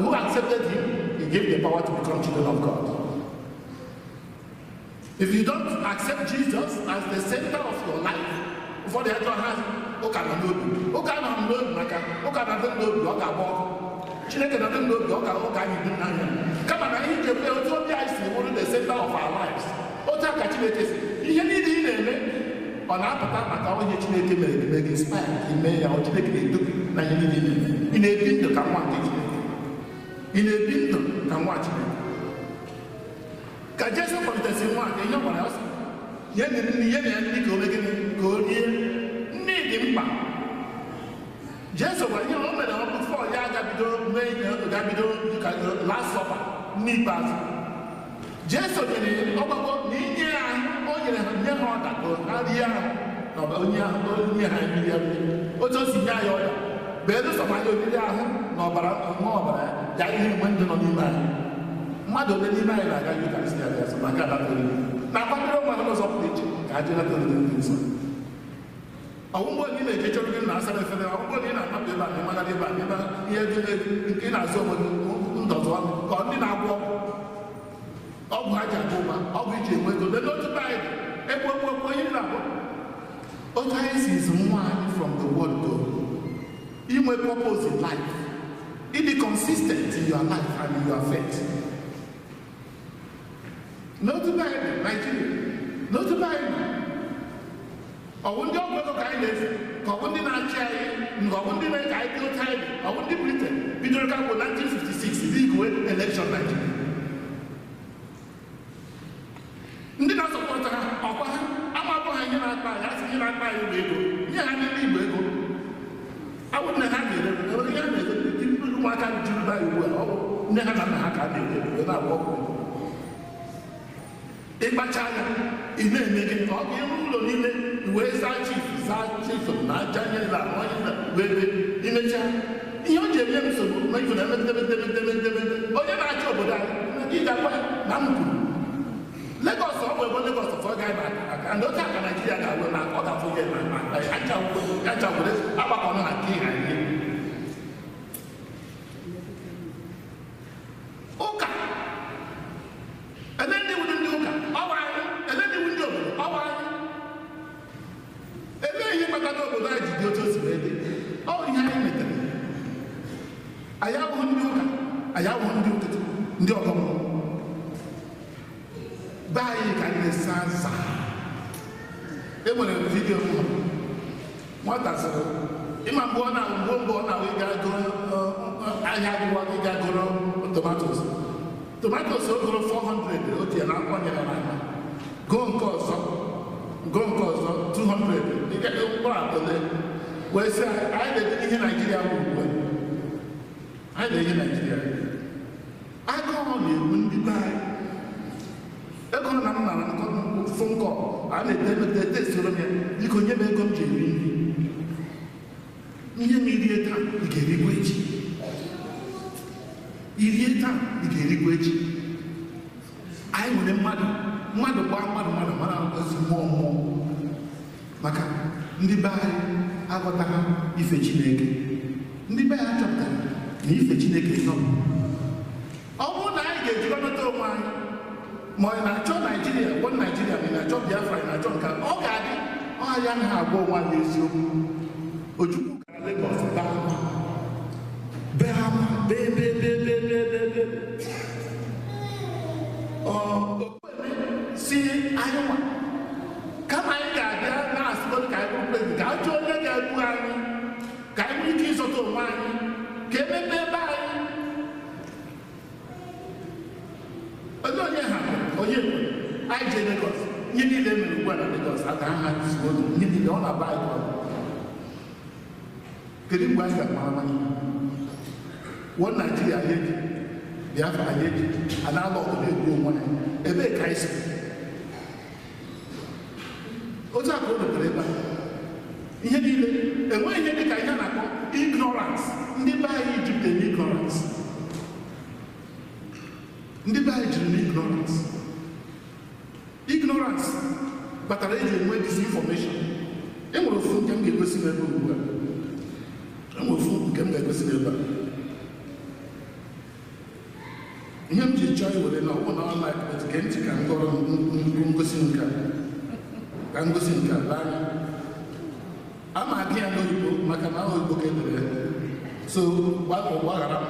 who accepted him, he gave the power to become children of God. If you don't accept Jesus as the center of your life, ụfọdụ ya chọọ ha ụka nọ n'obi ụka nọ n'obi maka ụka nọ n'obi ọ ga-agba ọkụ Chineke nọ n'obi ọ ga ụka anyị dị n'anya kama na ihe nchekwa otu obi anyị si bụrụ the center of our lives otu a ka Chineke si ihe niile ị na-eme Ọ na-apụta maka onye Chineke mere gị mee gị inspire ka ime ya, ọ Chineke na-edu gị na ihe niile niile. Ị na-ebi ndụ ka nwa nke Chineke. Ị na-ebi ndụ ka nwa Chineke. Ka Jesu kpọlitesi nwa nke ihe ọ gwara ya sị, nye nri nye ya nri ka o mee gịnị ka o rie. Nri dị mkpa. Jesu gwara ihe o mere ọ bụ fọ ya agabido mee ihe gabido ka last supper n'ikpeazụ. Jesu nyere ọgbakọ na inye ya ahụ o nyere ha nye ha ọda ka ha rie ahụ na ọba onye ahụ onye ha nri ya rie. Otu o si nye ya ọda bụ elu sọma ya oriri ahụ na ọbara nwa ọbara ya ya ihe mgbe ndụ nọ n'ime anyị. Mmadụ ole n'ime anyị na-aga Yukarịstịa dị asọ maka anata oriri na-akwadoro onwe ha n'ụzọ pụrụ iche ka ha jee nata oriri ndị nsọ. Ọgwụgwọ niile eje chọrọ gị na-asara efere, ọgwụgwọ niile na-anapụ ebe a na ịmagharị ebe a na ebe ihe dị nke ị na-azụ onwe gị ndọzụ ọnụ ka ndị na-agwọ ọgwụ ọgwụ ha ji agụ ụba ọgwụ iji enwe ego lee n'otu be anyị dị egwu egwu egwu onye na-agwọ otu anyị si zụ nwa anyị from the word go inwe purpose in life, ịdị consistent in your life and in your faith. N'otu be anyị dị Nigeria, n'otu be anyị dị ọ bụ ndị ọgwụ ego ka anyị na-efe ka ọ bụ ndị na-achị anyị ka ọ bụ ndị mere ka anyị dị otu anyị dị ọ bụ ndị Britain bidoro ka bụ 1956 dị igwe election Nigeria. Ndị na-asọpọta ha ọkwa ha amabụ ha ihe na-akpa anyị asị ihe na-akpa anyị bụ ego nye ha ndị Igbo ego awụ nne ha na-ere ebe ihe ha na-ere ndị ụmụaka juru be anyị ugbu a ọ bụ nne ha na nna ha ka a na-ere wee na-agwọ ọgwụ ego. Ịkpacha anya ị na-eme gị ka ọ ga-enwe ụlọ niile wee zaa chief zaa chief na aja nye na onye na wee ebe imecha ihe o ji eme m nsogbu ma ifu na emedemedemedemedeme onye na-achị obodo anyị ị ga-agwa ya na m kwuru Lagos ọ bụ ebe Lagos ọ gaghị na aka ndị otu aka Naijiria ga-awụ na ọ ga-afụ ihe na acha were agbakọ na nke ihe anyị ụka ele ndị wuru ndị ụka ọwa anyị ele ndị wu ndị obodo ọwa anyị ele ihe kpatara obodo anyị ji dị otu o si wee dị ọ ihe anyị metere anyị abụghị ndị ụka anyị abụghị ndị ụtụtụ ndị ọgọ mmụọ be anyị ka anyị na-esa aza. E nwere vidiyo m hụrụ nwata sịrị ịma mgbe ọ na-ahụ mgbe mgbe ọ na-ahụ ịga goro ahịa agụwa ịga goro tomatos tomatos o goro 400 o tinye na akwụkwọ nyere n'anya goo nke ọzọ goo nke ọzọ 200 ịga mkpụrụ ole wee sị anyị na-eje ihe Naijiria bụ ugbu a anyị na-eje Naijiria agụụ na-egbu ndị be anyị ego na m nara phone call a na-ete etesoro m ya biko nye m ego m ji eri nri ihe m irie taa ị ga-erikwa echi irie taa ị ga-erikwa echi anyị nwere mmadụ mmadụ gbaa mmadụ mmadụ mara ozi mmụọ mmụọ maka ndị be anyị aghọtaghị ife Chineke ndị be anyị achọpụtara na ife Chineke nọ ọ bụrụ na anyị ga-ejikọta onwe anyị ma ị na-achọ Naijiria gwọ Naijiria ma ị na-achọ Biafra ị na-achọ nke ọ ga-adị ọ ya anaghị agwa onwe anyị eziokwu. Ojukwu gara Lagos bee akwa bee akwa bee bee bee bee bee bee bee Okwueme si anyị nwa kama anyị ga-abịa na-asịgodo ka anyị bụrụ prezident ka a chọọ onye ga-egbu anyị ka anyị nwee ike ịzọta onwe anyị ka emepe ebe anyị onye onye ha onye anyị jee Lagos ihe niile mere ugbu a na Lagos aka ha zuru otu ihe niile ọ na-aba anyị ọnụ. Kedu mgbe anyị ga-amara manya wọ Naijiria anyị eji Biafra anyị eji a na-alụ ọgụ na-egbu onwe anyị ebee ka anyị si otu a ka o rutere ebe a ihe niile enweghị ihe dị ka ihe a na-akpọ ignorance ndị be anyị jupụtara n'ignorance ndị be anyị jiri n'ignorance ignorance kpatara eji enwe disinformation. E nwere ofu nke m ga-egosi n'ebe ugbu a e nwere ofu nke m ga-egosi n'ebe a ihe m ji chọọ iwere na ọbụ na ọlaik gee ntị ka m gọrọ ngosi nke a ka ngosi nke a lee anya a ma agụ ya n'oyibo maka na oyibo ka edere ya so gbaghara m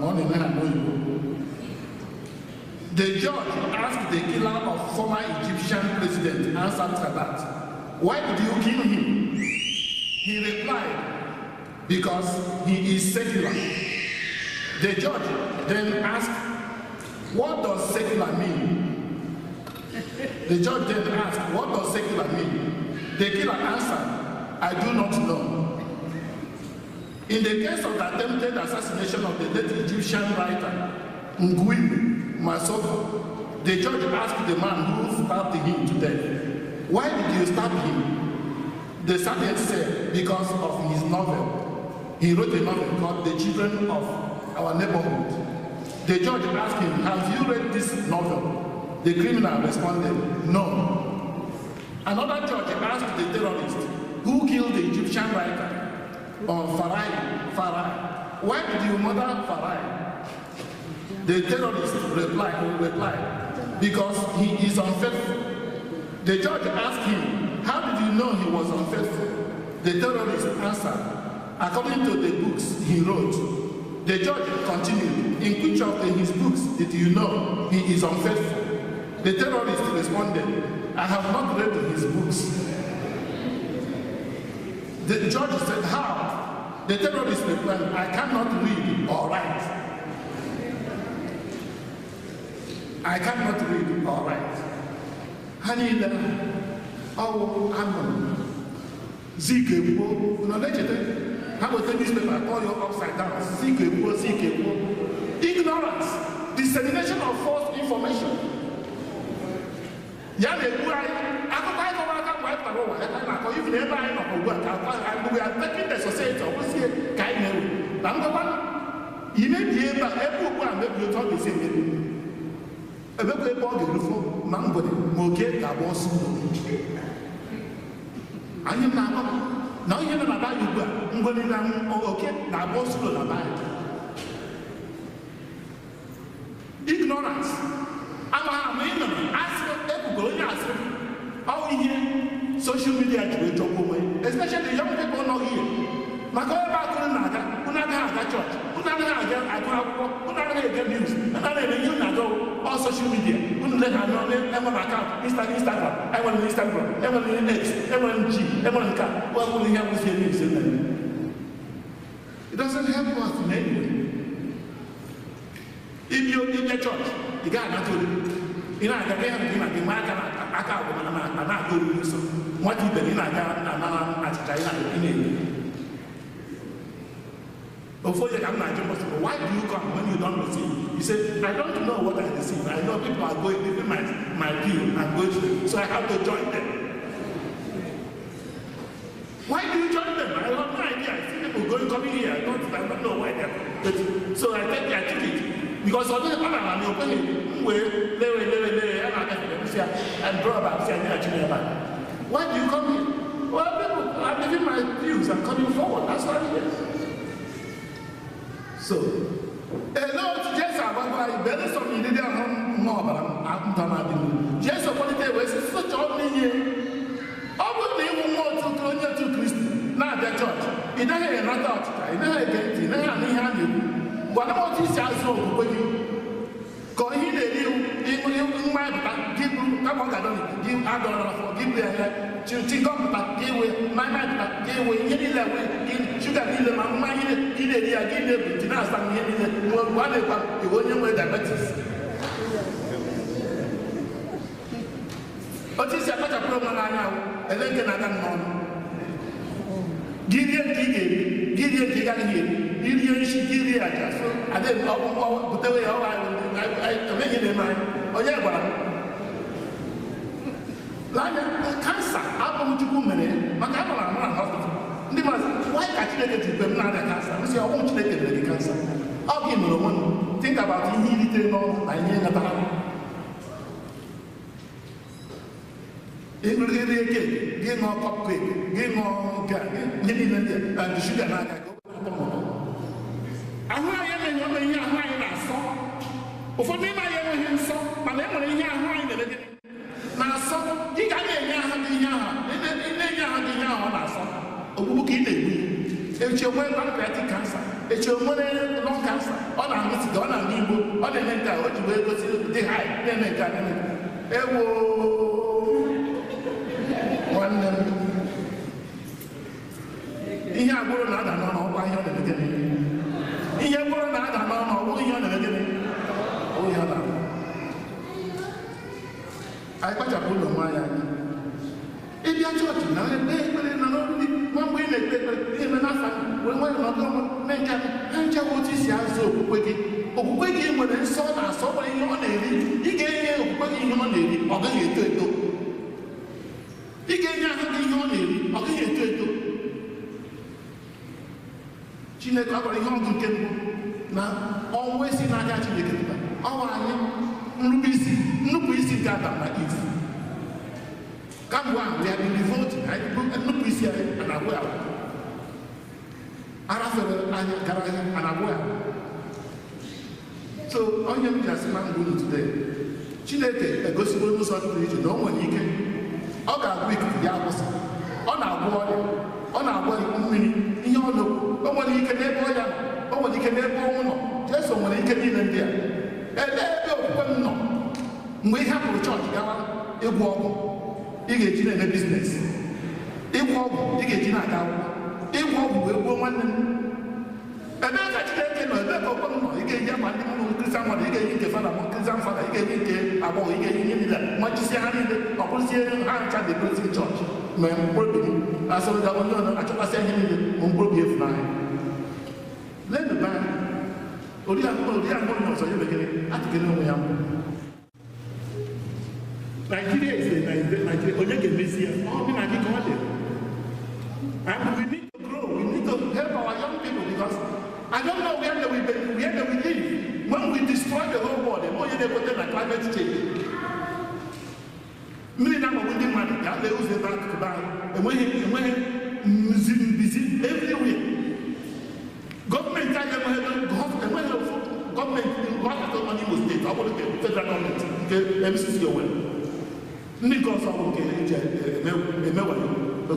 ma ọ na-eme ha n'oyibo. The judge asked the killer of former Egyptian president Anwar Sadat "Why did you kill him?" He replied, "Because he is secular." The judge then asked, "What does secular mean?" The judge then asked, "What does secular mean?" The killer answered, "I do not know." In the case of the attempted assassination of the late Egyptian writer Nguyen Masoko, the judge asked the man who stabbed him to death, "Why did you stab him?" The sergeant said, "Because of his novel. He wrote a novel called The Children of Our Neighborhood." The judge asked him, "Have you read this novel?" The criminal responded, "No." Another judge asked the terrorist who killed the Egyptian writer, Farai, "Why did you murder Farai?" The terrorist replied, "Because he is unfaithful." The judge asked him, "How did you know he was unfaithful?" The terrorist answered, "According to the books he wrote." The judge continued, "In which of his books did you know he is unfaithful?" The terrorist responded, "I have not read his books." The judge said, "How?" The terrorist replied, "I cannot read or write. I cannot read or write." Ha niile ọwụ anọ Zik ekwuo nọ na-echeta ha weta newspaper kpọọ ya upside down. Zik ekwuo, Zik ekwuo. Ignorance, dissemination of false information. Ya na-egbu anyị akụkọ anyị kọrọ aka mgbe anyị pụtara ụwa ya ka anyị na-akọ even ebe anyị nọ ugbu a ka we are taking the society ọ bụzie ka anyị na-ewe na ngwakwa imebie ebe a ebe ugbu a mebie otu ọ ga-esi emebi ebekwa ebe ọ ga-erufo ma mgbede ma oke ga-agba ọsọ ụlọ. Anyị na-agba na ihe nọ na be anyị ugbu a mgbede na oke na-agba ọsọ ụlọ na be anyị. Ignorance amaghị ama ị nọ asị ekwugoro onye asịrị ọ ihe social media ji wee chọgbuo onwe, especially young people nọ here. Maka ebe akụrụ na-aga unu agaghị aga chọọchị, unu anaghị aga agụ akwụkwọ, unu anaghị ege news, unu anaghị eme ihe unu aga all social media. Unu le ha nọ enwere akaụntụ Instagram, enwere m Instagram, enwere m X, enwere m G, enwere m nke a, ọ bụrụ ihe nwụzie news eme. It doesn't help us in any way. Ibi ịbịa chọọchị, ị gaghị anata oriri. Ị na-aga ihe nke ị na-aga nwe aka aka agwụ mana ma na-aga oriri nsọ. Nwata ibe gị na-aga anara achịcha ị na-eri. Ofu onye ka m na-ajụ mbọsị, "Why do you come when you don't receive?" He said, "I don't know what I receive. I know people are going, leaving my pew and going to them, so I have to join them." Why do you join them? I have no idea. I see people going, coming here. I don't know why they are. But, so I took it. Because ọ dịghị ọ na-ama okweghị m wee lewe lewe lewe ya na-agafe m si ya and draw back si anyị achị ebe a. Why do you come here? Well, people are leaving my pews and coming forward. That's what it is. So, elee otu Jesu agwagwa anyị belụsọ m iriri ahụ nwa ọbara nta na-adị m. Jesu kpọlite wee sị sụchọọ m n'ihe. Ọ bụrụ na ịwụ nwa otu onye otu Kristi na-abịa chọọchị, ị naghị enata ọchịcha, ị naghị ege ntị, ị naghị anụ ihe a na-ekwu. Gwana m otu isi azụ okwukwe gị ka ihe ị na-eri mmanya pụta gị buru kama ọ ga-adọ gị adọrọ n'afọ gị buru ya chingọm pụta gị wee mmanya pụta gị wee ihe niile wee gị shuga niile ma mmanya gị na-eri ya gị na-ebu ntị na-asa ihe niile mgbe a na-ekwa iwe onye nwere diabetes. Otu isi akpachapụrụ onwe n'anya ahụ ele nke na-aga m n'ọnụ gị rie nke ị ga-eri gị rie nke ị gaghị eri irie nshi gị rie aja so adịghị ọgwụgwọ butewe ya ọwa emeghị na-eme anyị onye gwara m n'anya kansa abụghị Chukwu mere maka a nọrọ anọ na hospital ndị mmadụ why ka Chineke ji kwe m na-arịa kansa m sị ọ bụghị Chineke mere gị kansa ọ gị mere onwe m. Think about ihe iritere n'ọnụ na ihe natara ịṅụrịrị keeki gị ṅụọ kọp keeki gị ṅụọ nke a ihe niile ndị a and shuga na-aga ka ahụ anyị emeghị ome ihe ahụ anyị na-asọ. Ụfọdụ n'ime anyị enweghị nsọ mana e nwere ihe ahụ anyị na-eme gịnị na-asọ. Ị ga na-enye ahụ gị ihe ahụ na-enye ahụ gị ihe ahụ ọ na-asọ ogbugbu ka ị na-egbu ya. Echi onwe pancreatic cancer, echi onwere lung cancer, ọ na-aṅụ siga, ọ na-aṅụ igbo, ọ na-eme nke a o ji wee gosi dị high na-eme nke a na-eme ewo nwanne m. ihe ọ na-arụ. Anyị kpachapụ ụlọ nwa anyị anya. Ịbịa chọọchị na ekpe ekpere na n'oriri nwa mgbe ị na-ekpe ekpere na-eme n'afọ were nwayọ nọdụ ọnwa mee nke ha nchekwa otu isi azụ okwukwe gị. Okwukwe gị nwere nsọ na-asọ, nwere ihe ọ na-eri. Ị ga-enye okwukwe gị ihe ọ na-eri, ọ gaghị eto eto. Ị ga-enye ahụ gị ihe ọ na-eri, ọ gaghị eto eto. Chineke ọ gwara ihe ọgụ nke mbụ na ọnwụ esi n'aka Chineke pụta. Ọnwa anyị nrube isi, nnupụ isi nke Adam na Eve. Kamgbe ahụ ya been revolting, anyị nnupụ isi anyị a na-agwụ ya. Arafere anya gara ahịa a na-agwụ ya. So onye m ji asị na ndụ unu today, Chineke egosigo n'ụzọ pụrụ iche na o nwere ike. Ọ ga-agwụ ikuku ya akwụsị. Ọ na-agwụ ọrịa, ọ na-agwọ mmiri, ihe ọ nọ. O nwere ike n'ebe ọrịa nọ, o nwere ike n'ebe ọnwụ nọ. Jesu nwere ike niile ndị a. Elee ebe okwukwe m nọ? Mgbe ị hapụrụ chọọchị gawa ịgwọ ọgwụ, ị ga-eji na-eme biznes. Ịgwọ ọgwụ, ị ga-eji na-aga akwụkwọ. Ịgwọ ọgwụ wee gbuo nwanne m. Ebee ka Chineke nọ? Ebee ka okwukwe m nọ? Ị ga-eji akwa ndị mụrụ Kristian mmadụ, ị ga-eyi nke fada ma Kristian fada, ị ga-eyi nke agbọghọ, ị ga-eyi ihe niile, machisie ha niile, ọ bụrụzie ha ncha na-edozi chọọchị. Ma mkpụrụ obi m asọrọ ga onye ọzọ achọkwasị ihe niile, ma mkpụrụ obi efu n'anya. Lenụ be anyị, oriakụ onye ọzọ ya megere atụgịrị onwe ya mbụ. Nigeria is a Nigeria, onye ga-emezi ya, ọ dị na gị ka ọ dị. And we need to grow, we need to help our young people because I don't know where they will be, where they will live. When we destroy the whole world, onye na-ekweta na climate change. Mmiri na-agbagbu ndị mmadụ ka a lee ụzọ ebe akụkụ be anyị, enweghị mbizi everywhere. Gọọmenti anyị enweghị ofu gọọmenti hospital nọ n'Imo steeti, ọ bụrụ nke federal gọọmenti nke MCC Owerri. Ndị nke ọzọ bụ nke eji emewayo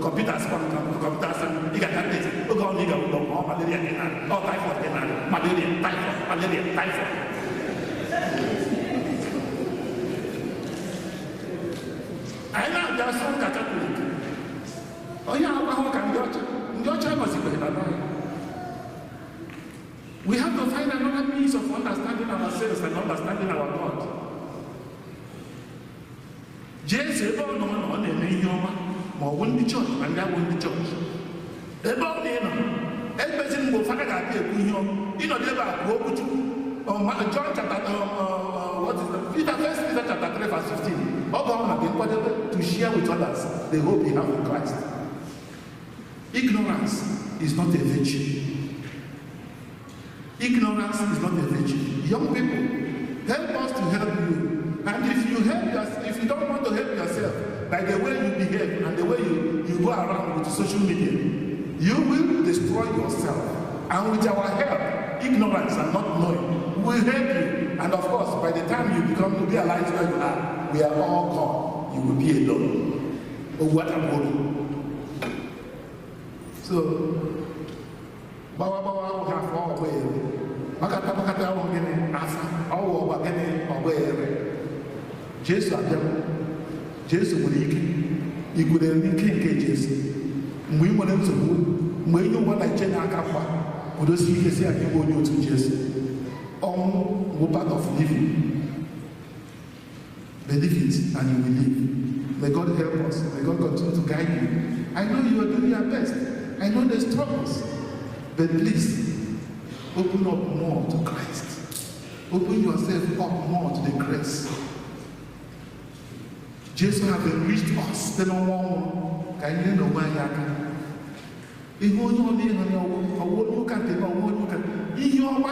kọmputa asịkwa kọmputa asị ị ga-aga test oge ọ na ị ga ụlọ ọ malaria gị na ọ typhoid gị na malaria typhoid malaria typhoid. Anyị na-abịa sọ ụka Katọlik, onye agwaghị ụka ndị ọcha, ndị ọcha nọzikwa na be. We have to find another means of understanding ourselves and understanding our God. Jesu ebe ọ nọ ọ na-eme ihe ọma ma ọ bụ ndị chọọchị ma ndị abụ ndị chọọchị. Ebe ọ na-ịnọ, ekpezi mgbe ụfọdụ ga-abịa ekwu ihe ọma, ịnọdụ ebe a kwuo okwu Chukwu. John chapter, what is that? Peter, First Peter chapter 3 verse 15. Ọ bụ ọ na gị nkwadebe to share with others the hope you have in Christ. Ignorance is not a virtue. Ignorance is not a virtue. Young people, help us to help you. And if you help yourself, if you don't want to help yourself by the way you behave and the way you go around with social media, you will destroy yourself. And with our help, ignorance and not knowing will help you. And of course, by the time you become to realize where you are, we are all gone. You will be alone. Oh, what a worry. So, bawa bawa have all way. Makata makata gịnị afa ọwụ ọgba gịnị ọgba ere. Jesu abịa. Jesu nwere ike. Ị kwere n'ike nke Jesu. Mgbe ị nwere nsogbu, mgbe ihe ụwa na-eche n'aka mgba, kwudosie ike si anyị bụ onye otu Jesu. Ọnwụ bụ part of living. Believe it and you will live. May God help us. May God continue to guide you. I know you are doing your best. I know the struggles. But please, open up more to Christ. Open yourself up more to the grace. Jesus has enriched us. Site n'ọnwa ọnwụ ka anyị nye n'onwe anyị aka. Ihe onye ọ na-ịhụ na ọwụ onye ụka nke na ọwụ onye ụka. Ihe ọma,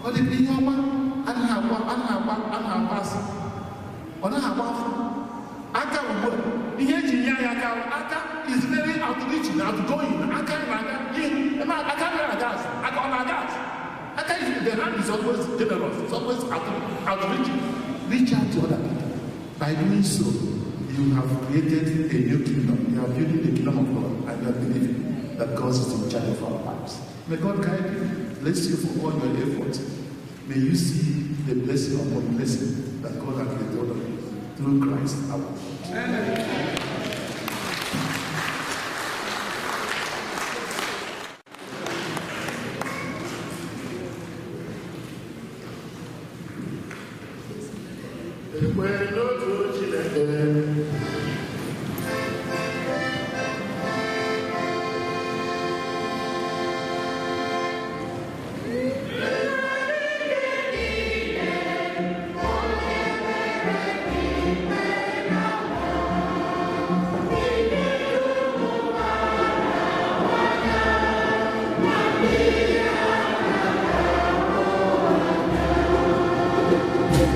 ọ dị ihe ọma anaghị agba anaghị agba anaghị agba asị. Ọ naghị agba afọ. Aka ugbu a, ihe eji nye anyị aka, aka is very outreaching, outgoing. Aka na-aga, aka na-aga azụ, aka ọ na-aga azụ. Aka is, the hand is always generous, it's always outreaching. Reach out to other people. By doing so, you have created a new kingdom. You are building the kingdom of God, and you are believing that God is in charge of our lives. May God guide you, bless you for all your efforts. May you see the blessing upon blessing that God has bestowed on you through Christ our Lord. Amen. Ekwe n'otu Chineke.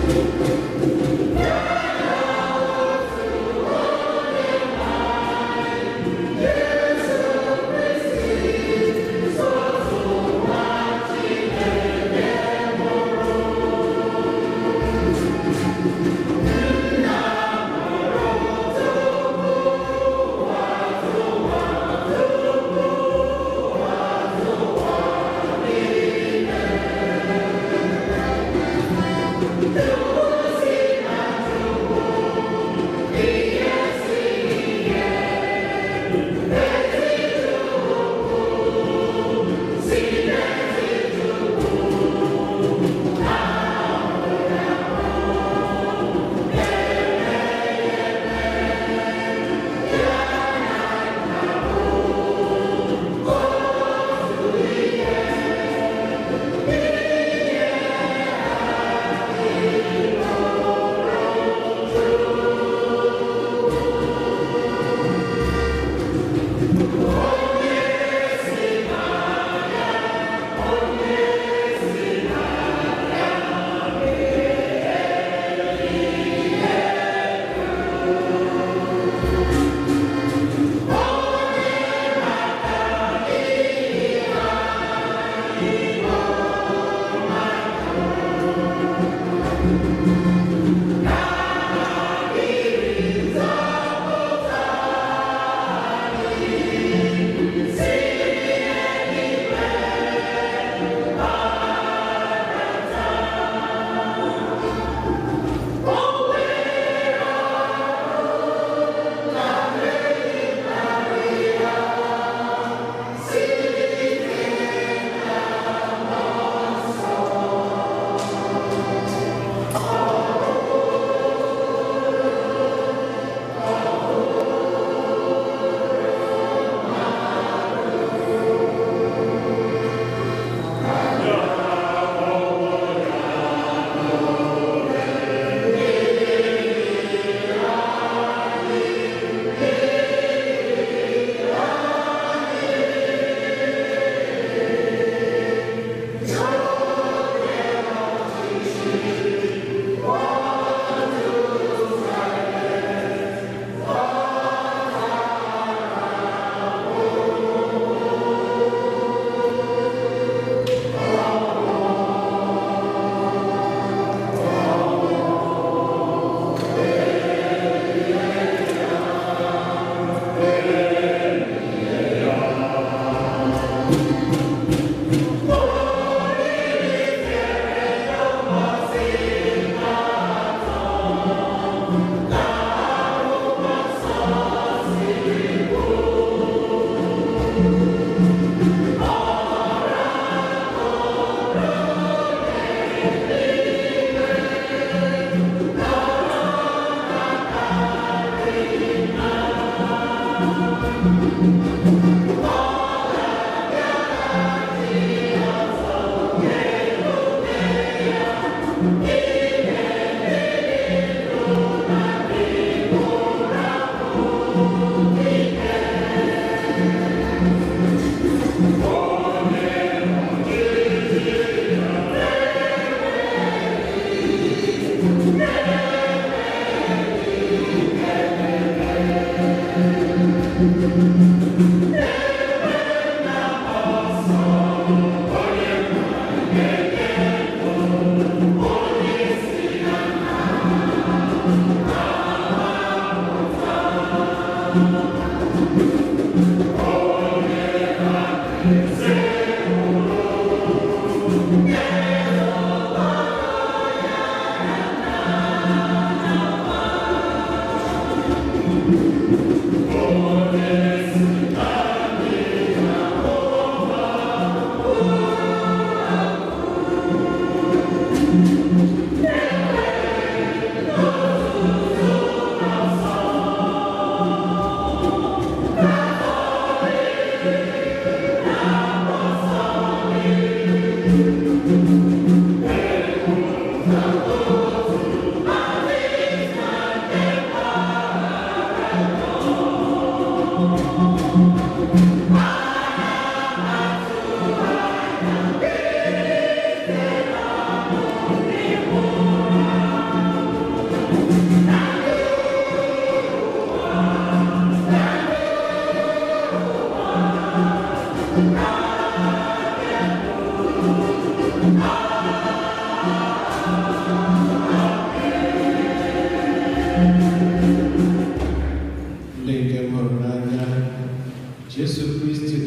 Thank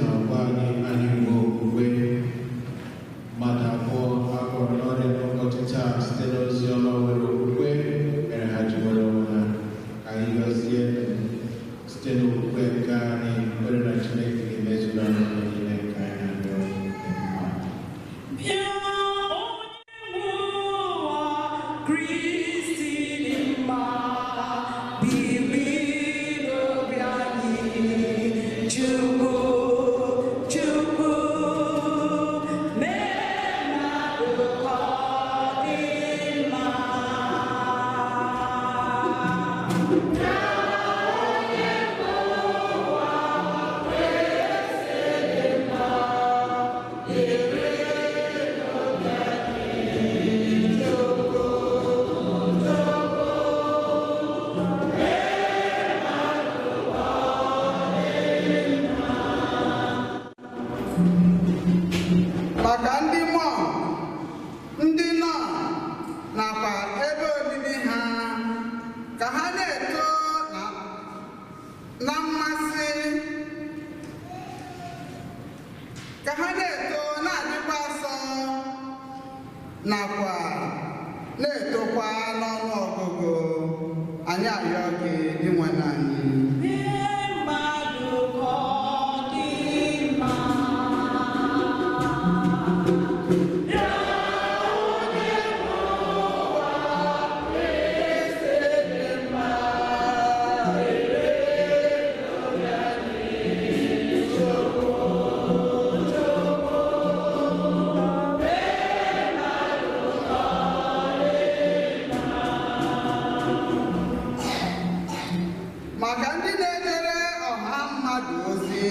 na-agwa anyị anyị nwee okwukwe. Mmadụ abụọ agwọrọ n'ọrịa n'ụbọchị taa site n'ozi ọma nwere okwukwe mere ha ji nwere onwe ha. Ka anyị gọzie site n'okwukwe nke anyị kwere na Chineke ga-emezuru anyị ihe niile nke anyị na-arịọ. Bịa onye nwe ụwa, Kristi dị mma, biri n'obi anyị. Chukwu, Chukwu, mee mmadụ ka ọ dị mma. Maka ndị mọnk, ndị nọn nakwa ebe obibi ha, ka ha na-eto na mmasị, ka ha na-eto na-adịkwa asọ nakwa na-etokwa n'ọnụ ọgụgụ. Anyị arịọ gị, Dinwenụ anyị. Mee mmadụ ka ọ dị mma. Maka ndị na-ejere ọha mmadụ ozi,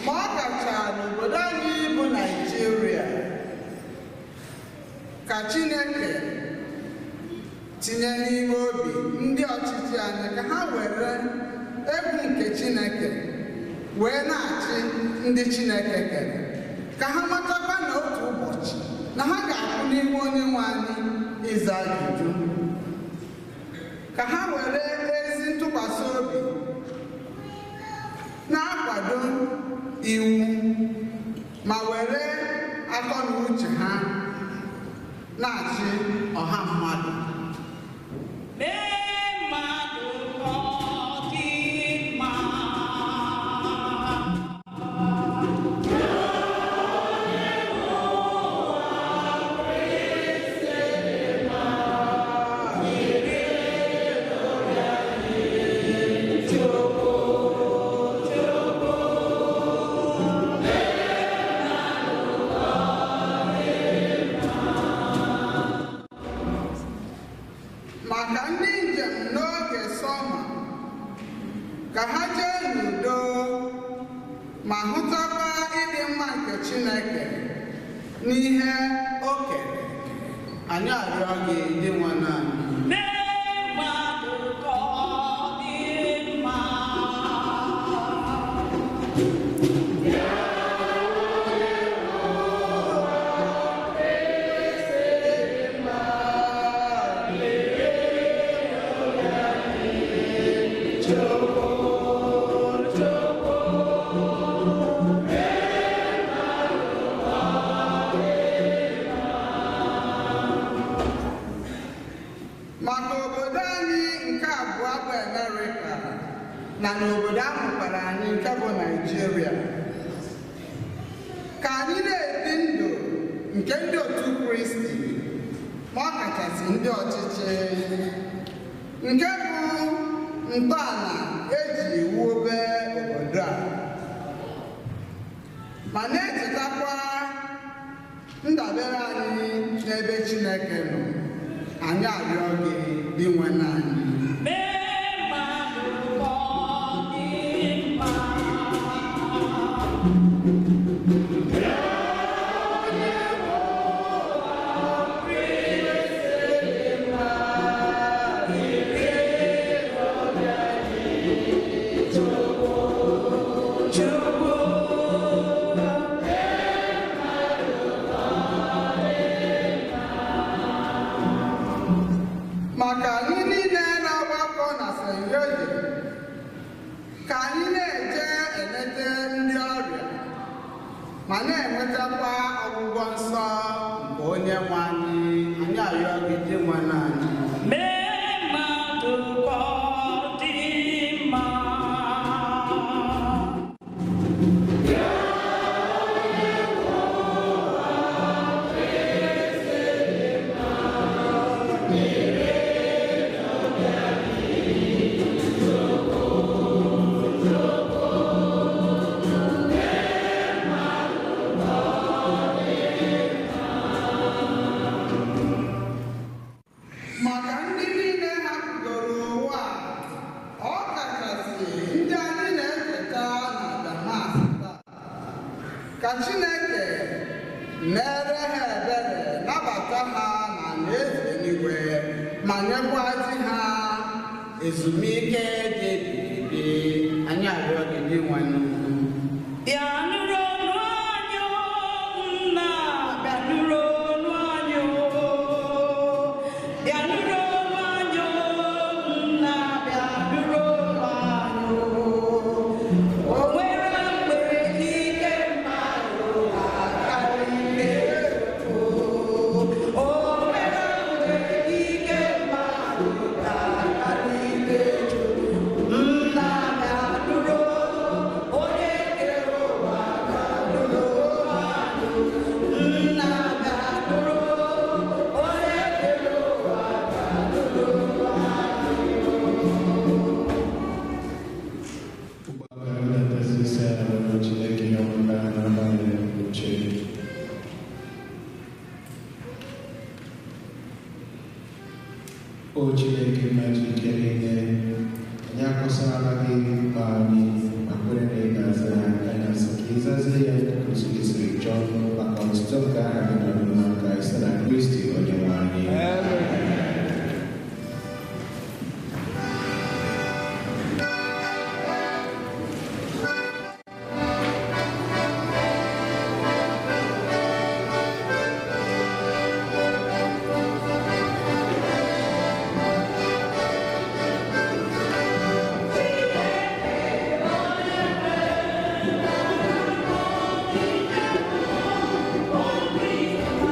ma ọ kacha n'obodo anyị bụ Naịjirịa, ka Chineke tinye n'ime obi ndị ọchịchị anyị ka ha were egwu nke Chineke wee na-achị ndị Chineke kere, ka ha matakwa na otu ụbọchị na ha ga-akwụ n'ihu onye nwe anyị ịza ajụjụ, ka ha were ezi ntụkwasị obi na-akwado iwu ma were akọ na uche ha na-achị ọha mmadụ. Mee mmadụ ka ọ dị mma. Maka ndị njem n'oge sọma, ka ha jee n'udo ma hụtakwa ịdị mma nke Chineke n'ihe o kere. Anyị arịọ gị, Dinwenụ anyị. Mee mmadụ ka ọ dị mma. Maka obodo anyị nke abụọ bụ Amerịka na n'obodo ahụkwara anyị nke bụ Naịjirịa, ka anyị na-ebi ndụ nke ndị otu Kristi, ma ọ kachasị ndị ọchịchị, nke bụ ntọala eji wube obodo a, ma na-echetakwa ndabere anyị n'ebe Chineke nọ. Anyị arịọ gị, Dinwenụ anyị. Mee mmadụ ka ọ dị mma. Maka anyị niile na-agbakọ na St. Joseph, ka anyị na-eje eleta ndị ọrịa. na-enwetakwa ọgwụgwọ nsọ nke onye nwe anyị. Anyị arịọ gị Dinwenụ anyị. Mee mmadụ ka ọ dị mma. Maka ndị niile hapụgoro ụwa a, ọ kachasị ndị anyị na-echeta na Damas taa, ka Chineke mere ha ebere, nabata ha na alaeze eluigwe ma nyekwazi ha ezumike dị ebighị ebi. Anyị arịọ gị Dinwenụ. Bịa nụrụ ọnụ anyị o, nna, bịa nụrụ ọnụ anyị o. Bịa nụrụ ọnụ anyị o, nna, bịa nụrụ ọnụ anyị o. O nwere mgbe ike mmadụ ga-akarị ike Chukwu. O nwere mgbe ike mmadụ ga-akarị ike Chukwu. Nna, bịa nụrụ onye kere ụwa, bịa nụrụ anyị. Nna, bịa nụrụ onye kere ụwa, bịa nụrụ Chineke ọbụla na-agbanwe uche. O Chineke mmadụ ike niile, anyị akọsarala gị mkpa anyị ma kwere na ị ga-aza ya. Anyị asị ka ị zazie ya otu gị siri chọọ maka ọtụtụ nke aha gị na ọdịmma nke anyị site na Kristi Onyenwe anyị. Chineke, onye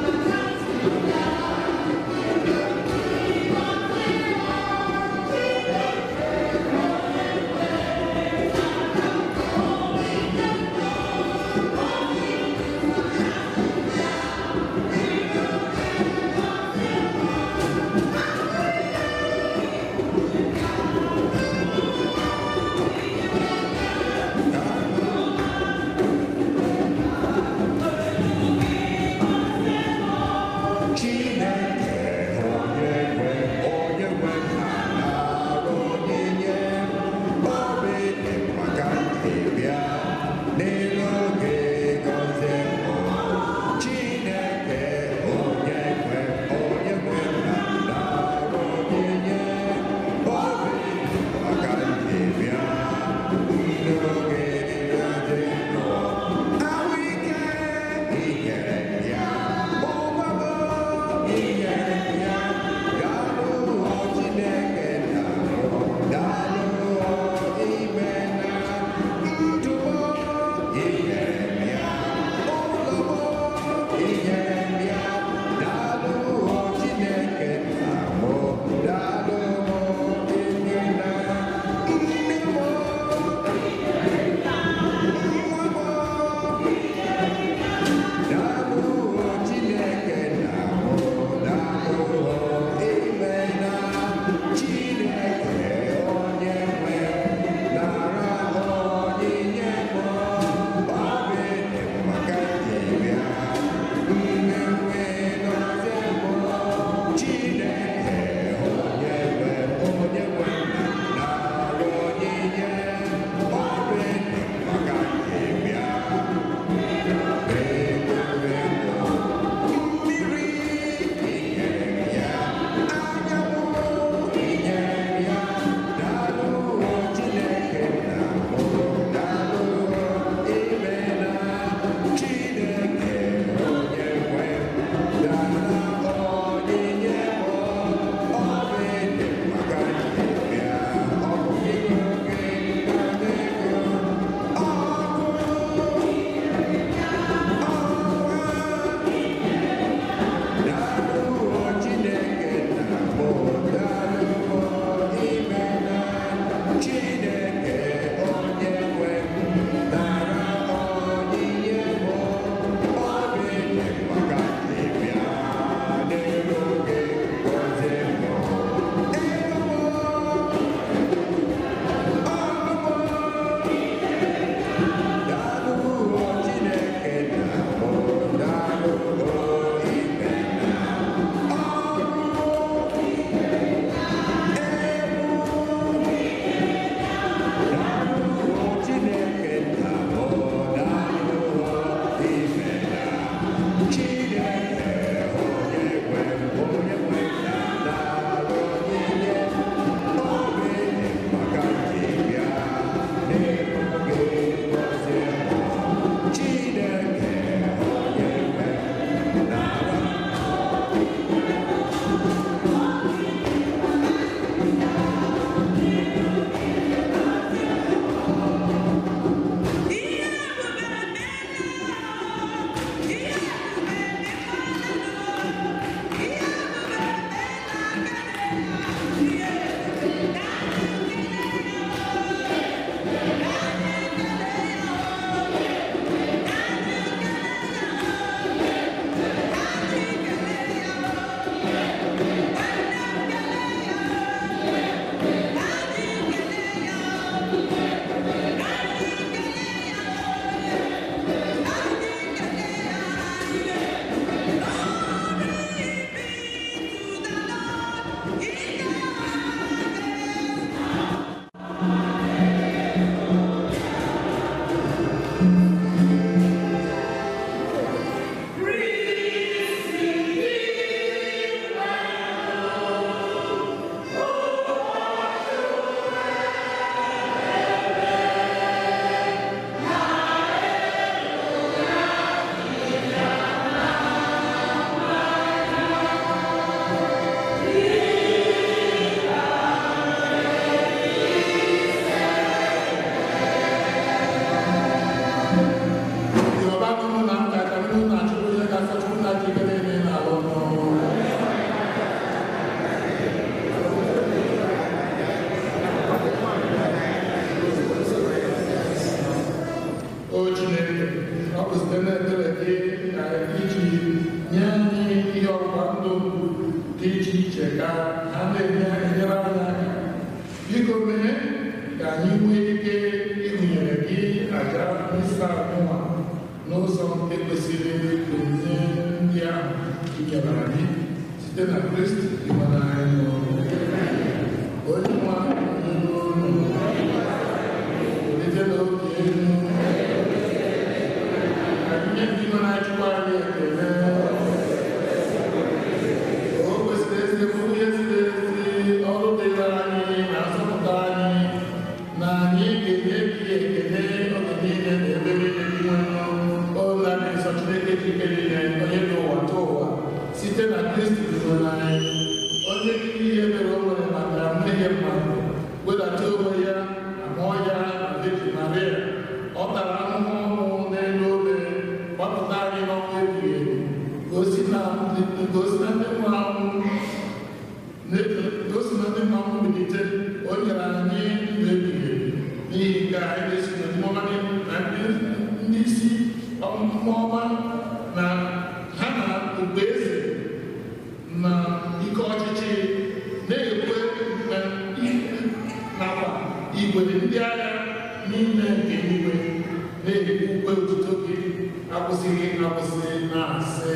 dị iche iche ka ha na-enyere anyị aka. Biko mee ka anyị nwee ike ịgụnyere gị aja misa nwa n'ụzọ nke kwesịrị onyinye ndị ahụ i nyere anyị site na Kristi Dinwenụ anyị. Onye nwe anyị unu welite n'obi elu ka nye Dinwenụ anyị Chukwu anyị ekele. O kwesịrị ezi bụrụ ihe ziri ezi ọrụ dịrị anyị na nzọpụta anyị na anyị ga-enye gị ekele oge niile na ebe niile gị nwere ụlọ dị nsọ Chineke dị ike niile onye dị ụwa tụ ụwa site na Kristi Dinwenụ anyị onye jiri ihe mere o nwere maka mmehie mmadụ wedata onwe ya na mụọ ya na Virgin Maria. Ọ tara ahụhụ ọnwụ n'elu obe gbapụta anyị n'ọnwụ ebighị ebi ka o si na ndị nwụrụ anwụ bilite. O nyere anyị ndụ ebighị ebi n'ihi nke anyị na-esi na ndị isi mmụọ ọma na ha na okpueze na ike ọchịchị na-ekwe nakwa igwe ndị agha niile nke eluigwe na-ekwu ukwe otuto gị akwụsịghị akwụsị na-asị.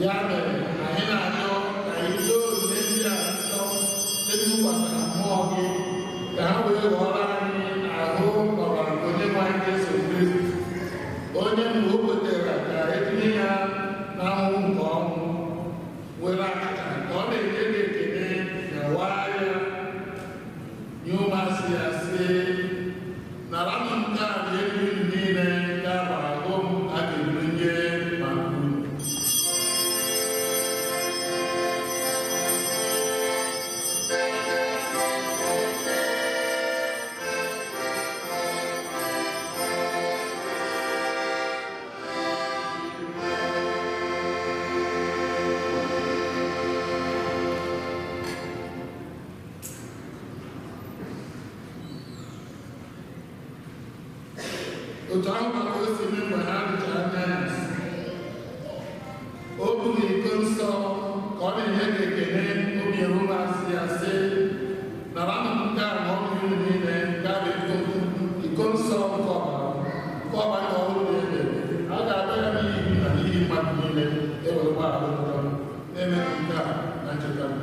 Ya mere anyị na-arịọ ka ị doo onyinye ndị a nsọ site n'ịwụkwasị mmụọ gị ka ha wee ghọrọ anyị ahụ ọbara nke Onyenwe anyị Jesu Kristi, onye mgbe o kwetara ka etinye ya n'ahụhụ nke ọnwụ were achịcha ka ọ na-enye gị ekele na waa ya nye ụmụazụ ya sị, naranụ nke a rie unu niile, nke a bụ ahụ m a ga-ebunye maka unu. Otu ahụ ka o si mee mgbe ha richara nri anyasị. O buru iko nsọ ka ọ na-enye gị ekele, obi erula asị ya sị, naranụ nke a ma ọ bụ unu niile, nke a bụ iko nsọ nke ọbara nke ọbara nke ọhụrụ na-ebe a ga-agba ya n'ihi gị na n'ihi mmadụ niile e were gbaghara njọ. Na-eme nke a na ncheta m.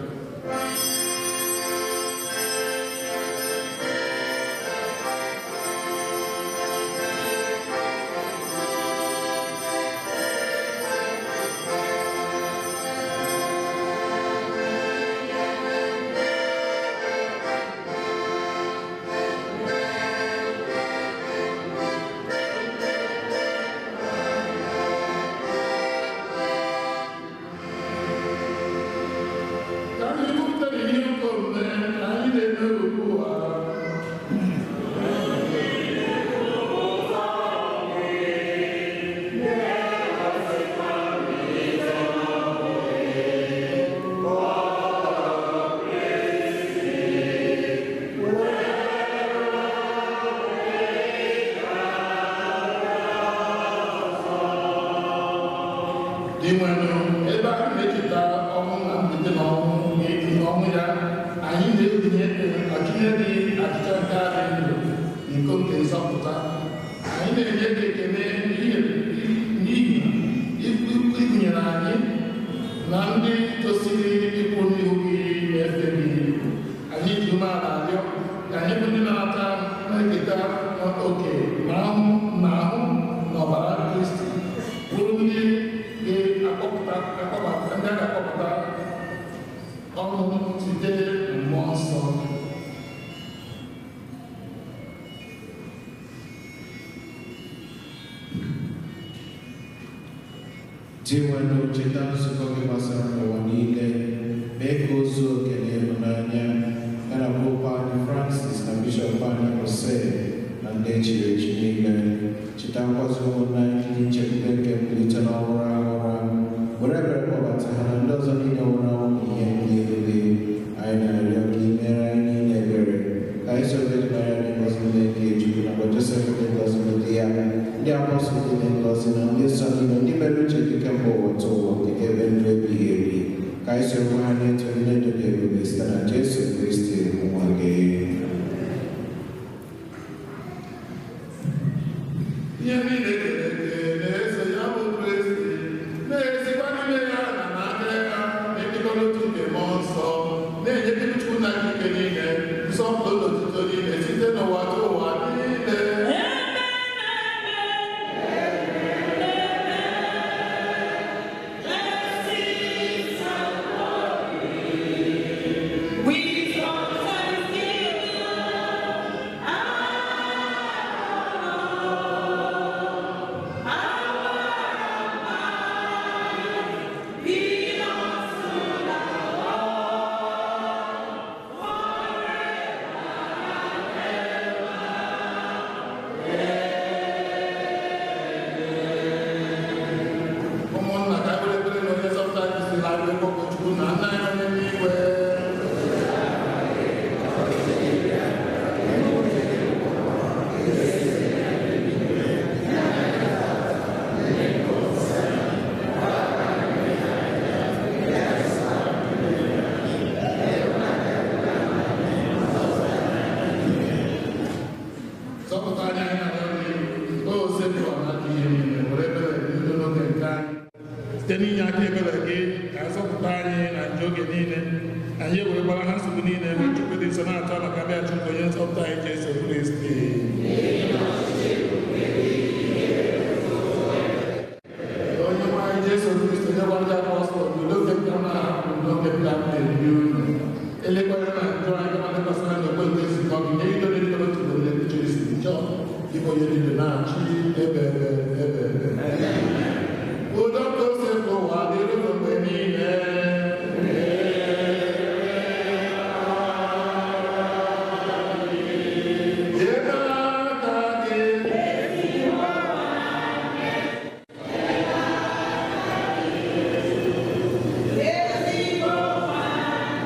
Ka anyị kwupụtara ihe nke omume ka anyị na-eme ugbu a. Dinwenụ, ebe anyị na-echeta ọnwụ na mbilite n'ọnwụ n'ọnwụ ya, anyị na-ebinye achụnye gị achịcha nke a dị ndụ na iko nke nzọpụta. Anyị na-enye gị ekele n'ihi ịgụnyere anyị na ndị tosiri ịkwụ n'ihu gị na-efe gị. Anyị ji umeala arịọ ka anyị bụ ndị na-ata na-eketa oke na ahụ na ahụ na ọbara Kristi bụrụ ndị ga-akpọpụta akpọbata ndị a ga-akpọpụta ọnụ site mmụọ nsọ. Dinwenụ, cheta nzukọ gị gbasara n'ụwa niile, mee ka o zuo oke n'ịhụnanya, ya na Popu anyị Francis na Bishọp anyị Jose na ndị echiri echi niile. Chetakwazi ụmụnna anyị ndị nchekwube nke mbilite n'ọnwụ rahụ ụra, were ebere kpọbata ha na ndị ọzọ niile nwụrụ anwụ n'ihe ndị elu. Anyị na-arịọ ka ị meere anyị niile ebere, ka anyị soro Virgin Maria dị ngọzi nne nke Chukwu nakwa Josef dị ngọzi bụ di ya, ndị apọstụl niile ngọzi na ndị nsọ niile ndị mere uche gị kemgbe ụwa tụ ụwa nke ga-ebe ndụ ebighị ebi, ka anyị sorokwa ha na-eto nne ndụ dị ebube site na Jesu Kristi nwa gị. Ihe niile kere eke na-eso ya bụ Kristi, na-esikwa n'ime ya na n'aka ya na-edikọ n'otu nke mmụọ nsọ, na-enye gị Chukwu nna gị ike niile, nsọpụrụ na otuto niile site n'ụwa tụ ụwa niile. Ụmụnna, ka anyị were ekpere na onye nzọpụta anyị si larịị ụkpọkọ Chukwu na nna anyị onye n'igwe. Zọpụta anyị, anyị na-arịọ gị, o Osebụrụ n'aka ihe niile, were ebere dị udo n'oge nke anyị. Site n'inye aka ebere gị, ka a zọpụta anyị na njọ oge niile, anyị ewerekwara ha nsogbu niile wee Chukwu dị nsọ na-atọ maka bịa Chukwu onye nzọpụta anyị Jesu Kristi. Onye nwe anyị Jesu Kristi, onye gwara ndị apọstọl, udo nke m ka m na-ahapụ, udo nke m ka m na-enye unu. Elekwara na njọ anyị kama lekwasị anya n'okwe nke nzukọ gị, nye ido n'eluigwe otu ugboro na Jesu njọ, ịbụ onye niile na-achị ebe ebe ebe ebe. Udo nke ose ụwa dịrị unu mgbe niile. Jee n'aka gị. Ezigbo nwanne.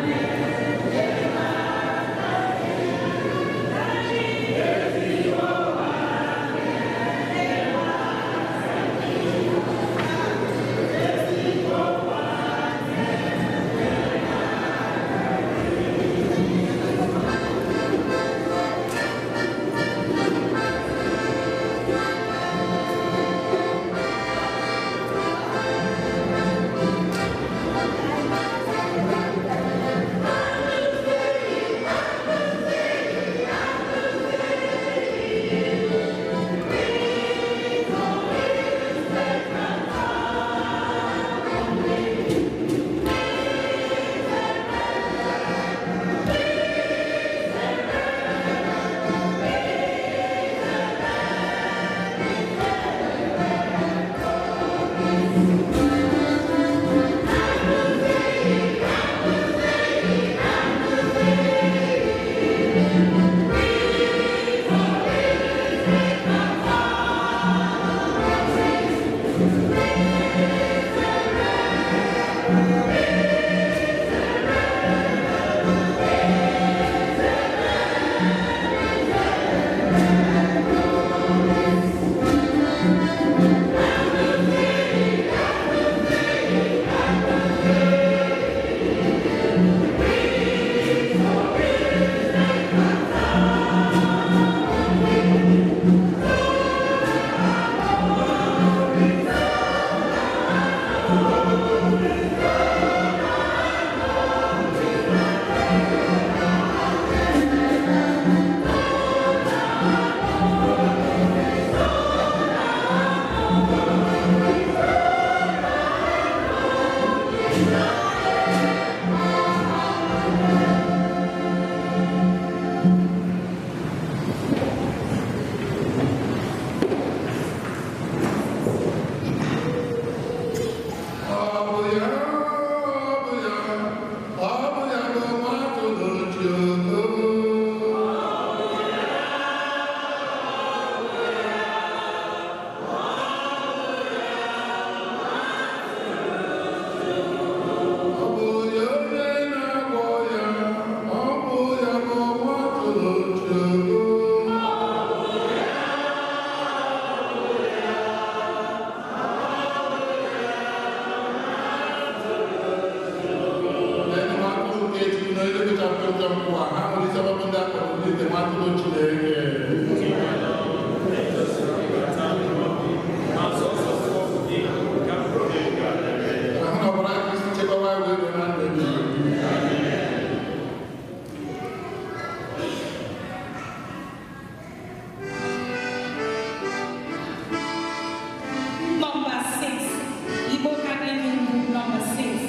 Number 6. Igbo Catholic Group number 6.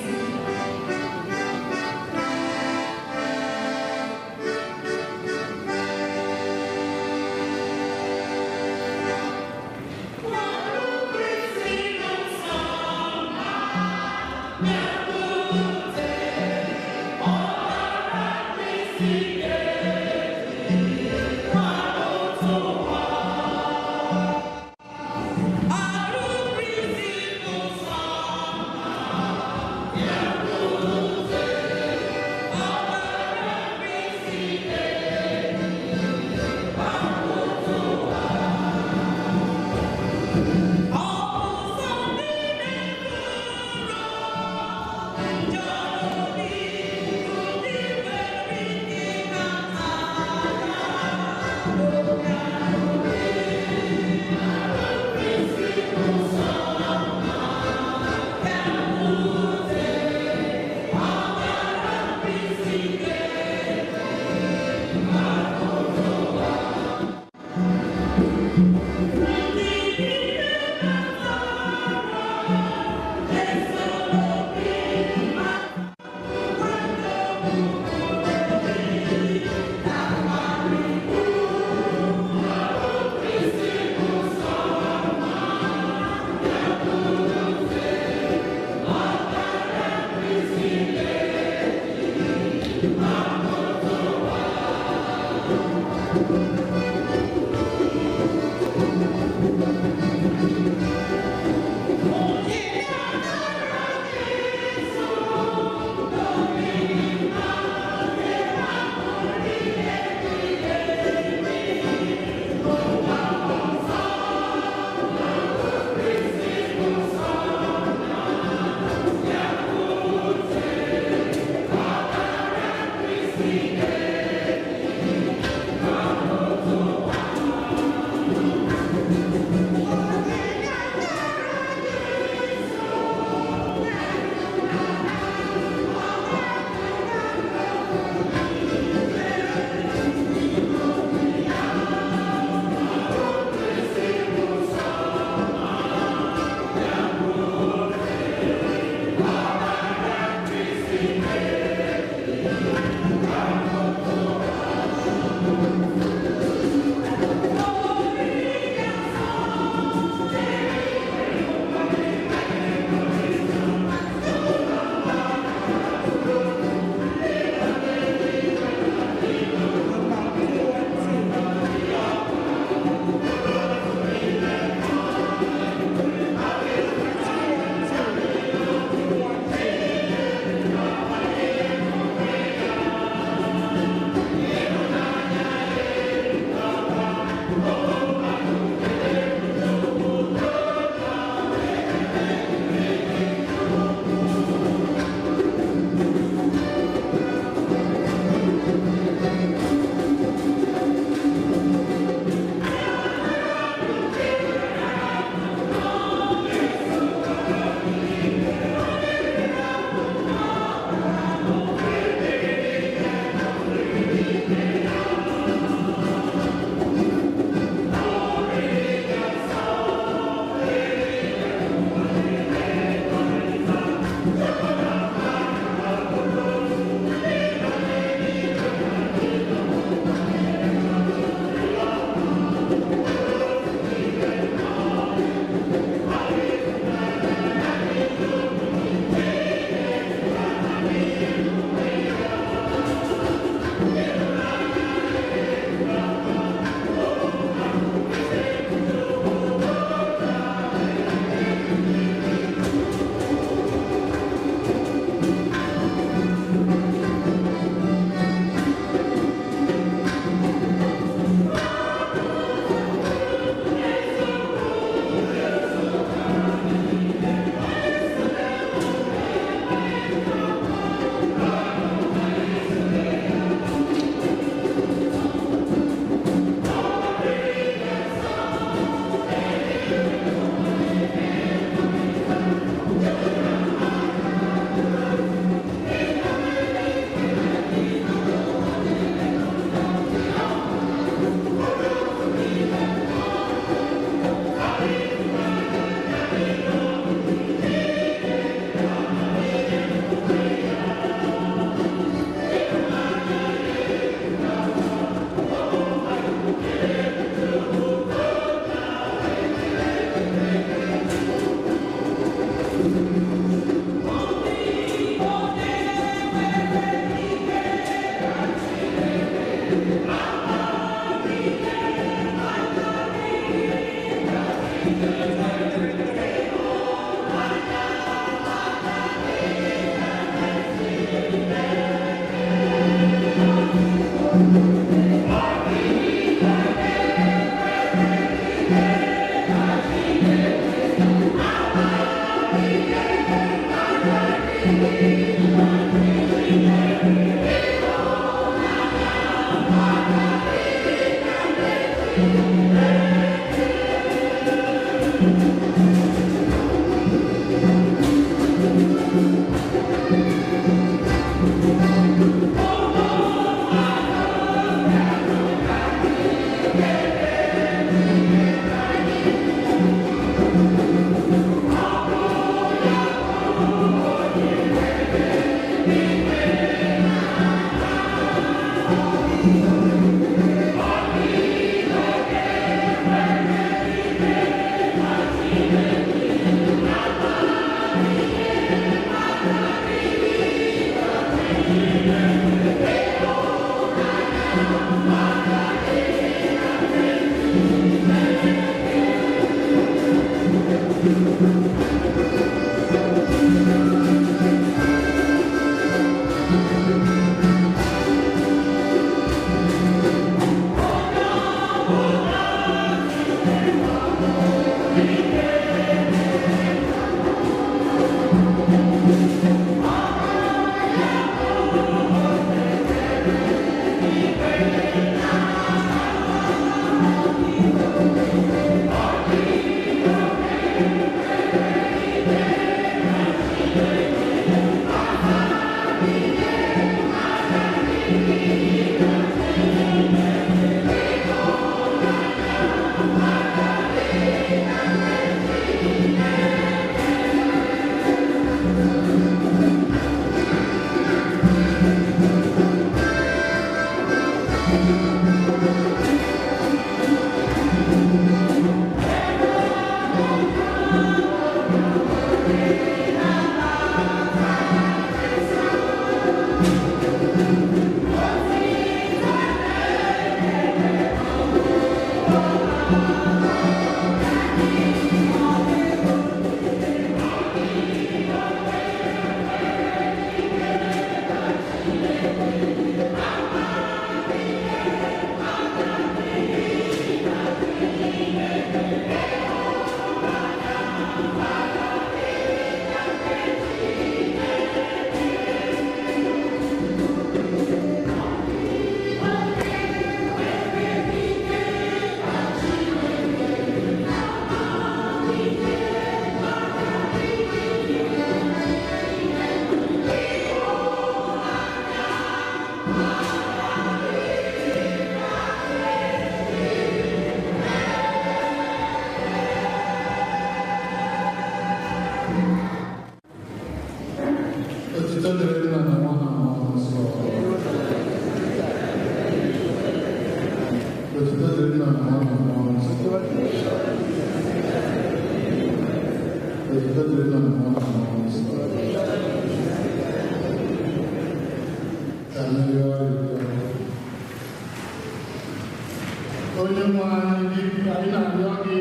Onye nwe anyị anyị na-arịọ gị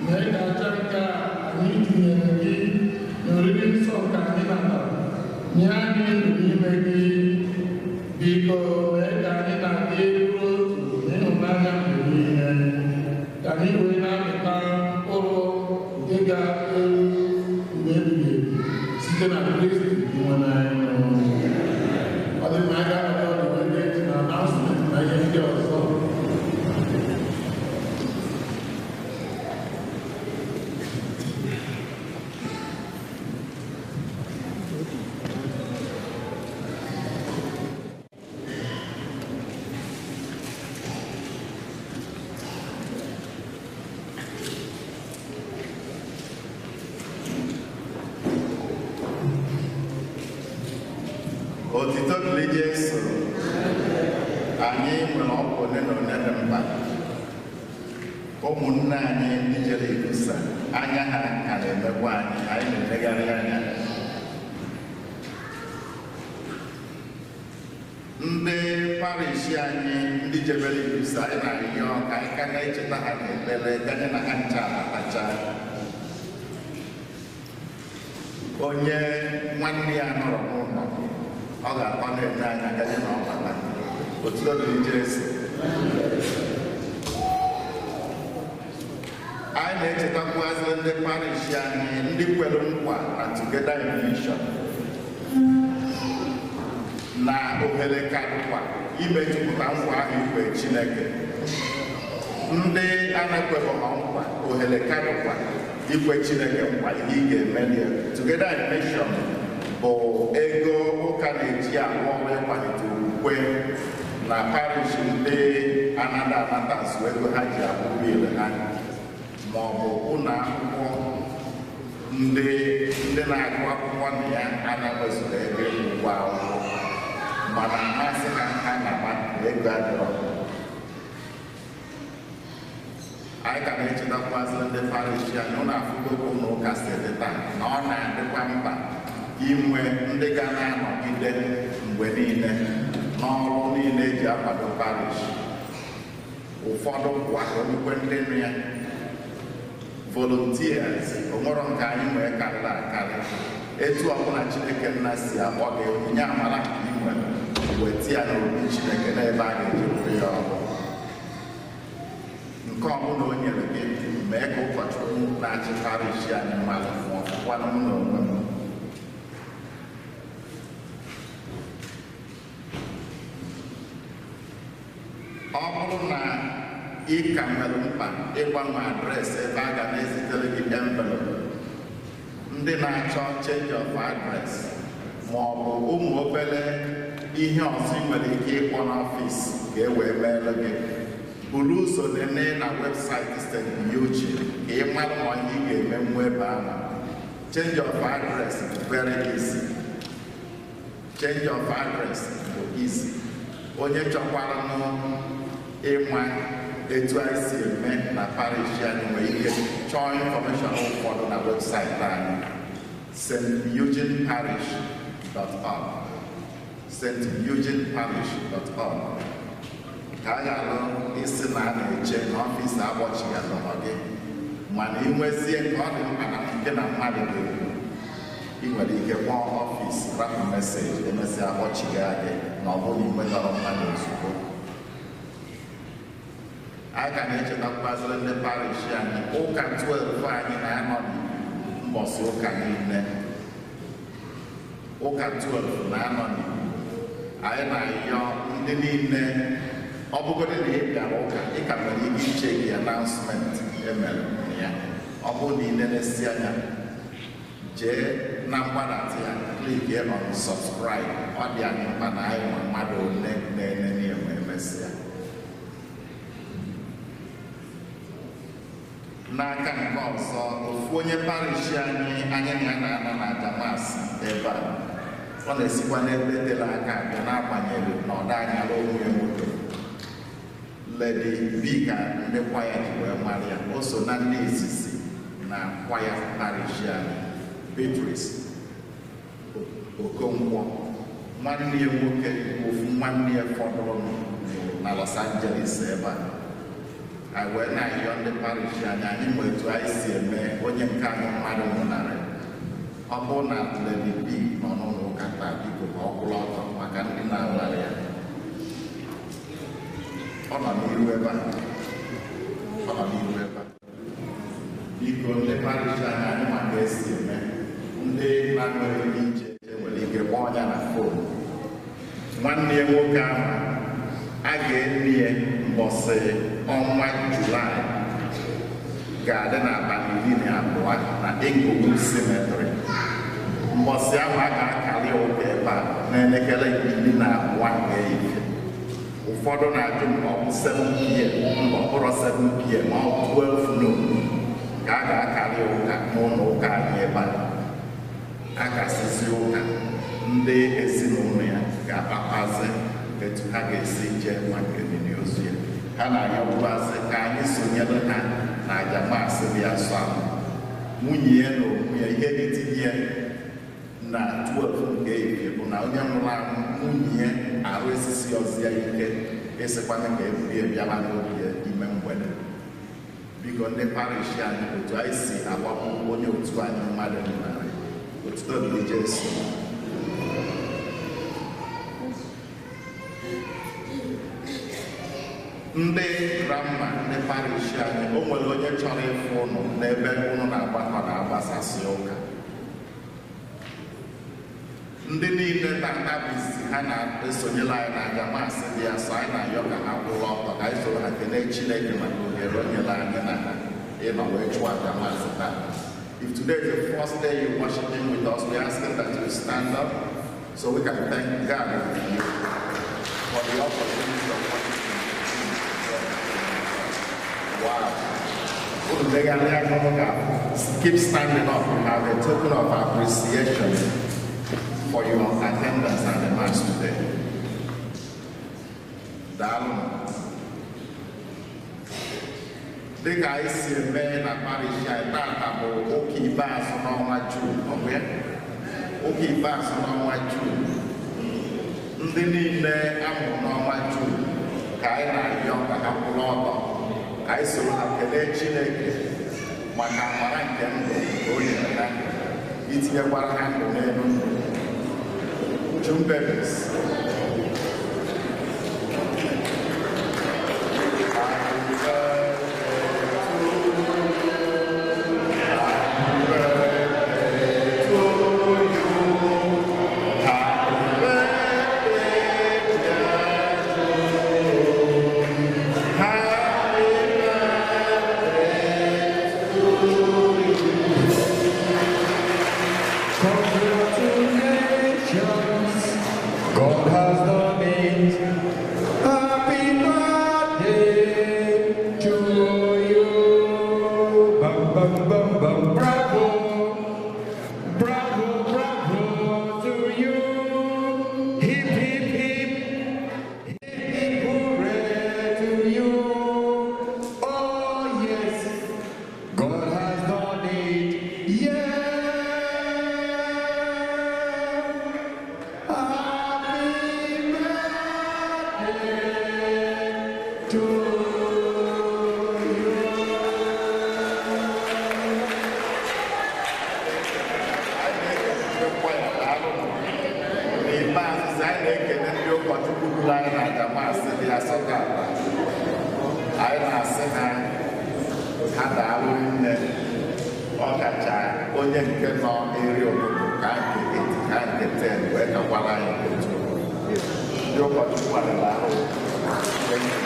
mee ka aja nke a anyị tinyere gị n'oriri nsọ nke anyị natara nye anyị ndụ n'ime gị. Biko mee ka anyị na-adị bụrụ otu n'ịhụnanya mgbe niile, ka anyị wee na-amịta mkpụrụ nke ga-eru mgbe ebighị ebi site na Kristi nwe anyị. Ọ dị mma, anyị ga-anọdụ ọdụ wee na announcement na ihe ndị ọzọ. Otito dịrị Jesu. Anyị nwere ọkwa ole na ole dị mkpa. Ụmụnne anyị ndị jere Ibusa, anya ha ka na-emekwa anyị, anyị na-elegharị anya. Ndị parish anyị ndị jebere Ibusa, anyị na-arịọ ka anyị ka na-echeta ha n'ekpere ganye na ha ncha atacha. Onye nwanne ya nọrọ n'ụlọ, ọ ga-akọ na-ene anya ganye na ọ bata. Otito dịrị Jesu. Anyị na-echetakwazị ndị parish anyị ndị kwere nkwa na Together in Mission. Na ohere ka dịkwa imejupụta nkwa ahụ ikwe Chineke. Ndị anakwebọghị nkwa, ohere ka dịkwa ikwe Chineke nkwa ihe ị ga-eme ya. Together in Mission bụ ego ụka na-eji arụ ọrụ ịkwalite okwukwe na parish ndị anada anata nso ego ha ji akwụ biil ha, ma ọ bụ ụlọ akwụkwọ ndị na-agụ akwụkwọ na ya anaghịzụrụ ego ịkwụ ụgwọ akwụkwọ, mana amasị ha ha na-agba ego adịrọ. Anyị ka na-echetakwazị ndị parish anyị ụlọ afụgo ụlọ ụka si dị taa na ọ na-adịkwa mkpa inwe ndị ga na-anọgide mgbe niile n'ọrụ niile eji akwado parish. Ụfọdụ kwado ndị nụ ya volunteers, onwero nke anyị nwee karịrị akarị. Etu ọbụla Chineke nna si akpọ gị, onyinye amara nke ị nwere, weta ya n'obi Chineke n'ebe a ga-eji rụrụ ya ọrụ. Nke ọbụla o nyere gị, mee ka ụkọchukwu na-achị parish anyị mmalụ, ma ọ fụkwanụ m na onwe m. Ọ bụrụ na ị ka nwere mkpa ịgbanwe adreesị ebe a ga na-ezitere gị envelope, ndị na-achọ change of address ma ọ bụ ụmụ obere ihe ọzọ ị nwere ike ịkpọ n'ọfịs ka e wee meere gị, buru ụzọ nene na webụsaịtị St. Eugene ka ị mara ma ihe ị ga-eme nwa ebe ahụ. Change of address bụ very easy. Change of address bụ easy. Onye chọkwara ịma etu anyị si eme na parish anyị nwere ike chọọ infọmeshọn ụfọdụ na webụsaịtị anyị steugeneparish.org, steugeneparish.org. Ka a ga-alụ isi na a na-eche n'ọfịs akpọchighị gị, mana ị nwezie nke ọ dị mkpa na nke na mmadụ ga-ekwu, ị nwere ike kpọọ ọfịs, rapụ meseji, emesịa akpọchigha gị na ọ bụrụ na ị nwetara mmadụ ozugbo. Anyị ka na-echetakwazịrị ndị parish anyị ụka 12 anyị na-anọ mbọsị ụka niile. Ụka 12 na-anọ n'ikuku. Anyị na-ayọ ndị niile, ọ bụgodị na ị bịara ụka, ị ka nwere ike iche gị announcement emere ya. Ọ bụrụ na ị na-elesi anya, jee na mgbadata ya, klikie on subscribe. Ọ dị anyị mkpa na anyị nwe mmadụ ole na-enene ya ma emesịa. N'aka nke ọzọ, ofu onye parish anyị anyị na ya na-anọ na Damas ebe a, ọ na-esikwa n'ebe tere aka abịa n'agbanyeghị na ọ danyala onwe ya moto. Lady B ka ndị kwaya ji wee mara ya, o so na ndị izizi na kwaya parish anyị, Beatrice Okonkwo. Nwanne ya nwoke, ofu nwanne ya fọdụrụ na Los Angeles ebe a. Anyị wee na-ayọ ndị parish anyị, anyị ma etu anyị si eme onye nke anyị mmadụ nwụnarị. Ọ bụrụ na Lady B nọ n'ụlọ ụka taa, biko ka ọ kwụrụ ọtọ maka ndị na-awara ya. Ọ nọ n'iru ebe a. Ọ nọ n'iru ebe a. Biko ndị parish anyị, anyị ma ka esi eme. Ndị na-nwere ike iche eche nwere ike kpọọ ya na fon. Nwanne ya nwoke ahụ a ga-eni ya mbọsị ọnwa Julaị ga-adị n'abalị 12 na Inglewood Cemetery. Mbọsị ahụ a ga-akali ụka ebe a n'elekere 12 nke ehihie. Ụfọdụ na-ajụ m ọ bụ 7 p.m. mba, ọ bụrụ 7 p.m., ọ bụ 12 noon ka a ga-akali ụka n'ụlọ ụka anyị ebe a. A ga-asịzi ụka, ndị ezinụlọ ya ga-akpakwazi etu ha ga-esi jee maka olili ozu ya. Ha na-ayọkwazị ka anyị sonyere ha na aja maasị dị asọ ahụ. Nwunye ya na onwe ya, ihe na-etinye ya na 12 nke ehihie bụ na onye nwụrụ anwụ nwunye ya arụ esisi ọzọ ya ike ịsịkwana ka eburu ya bịaba n'obi ya ime mgbede. Biko ndị parish anyị, otu anyị si agbapụ onye otu anyị mmadụ nwụnarị, otuto dịrị Jesu. Ndị grandma ndị parish anyị, o nwere onye chọrọ ịfụ ụnụ n'ebe ụnụ na-agbakọ na-agbasasị ụka. Ndị niile tata bụ izizi ha na-esonyere anyị na aja maasị dị asọ, anyị na-ayọ ka ha kwụrụ ọtọ ka anyị soro ha kelee Chineke maka ohere o nyere anyị na ịnọ wee chụọ aja maasị taa. If today is the first day you're worshiping with us, we're asking that you stand up so we can thank God with you for the opportunity of worshiping. Wow. Keep standing up. We have a token of appreciation for your attendance at the Mass today. Daalụ. Dịka anyị si eme na parish anyị, tata bụ ụka ikpeazụ n'ọnwa Jun, ọ bụ ya? Ụka ikpeazụ n'ọnwa Jun. Ndị niile amụrụ n'ọnwa Jun ka anyị na-arịọ ka ha kwụrụ ọtọ ka anyị soro ha kelee Chineke maka amara nke ndụ nke o nyere ha, itinyekwara ha ndụ n'elu ndụ. June babies. Happy birthday to you. Happy birthday to you. Happy birthday, dear June. Happy birthday to you. Congratulations, God has done it. Happy birthday to you. Bum, bum, bum, bum, bravo. Bravo, bravo to you. Hip, hip, hip. Hip, hip, hooray to you. Oh, yes. God has done it. Yeah. Happy birthday to you. Anyị na-ekele ndị kwaya, daalụ. N'ikpeazụ, anyị na-ekele ndị ụkọchukwu duru anyị na aja maasị dị asọ tata. Anyị na-asị ha ha daalụ nne, ọkacha onye nke nọ eri ụtụtụ ka nke 8 ka nke 10 wee gakwara anyị otu. Ndị ụkọchukwu anyị, daalụ. Thank you.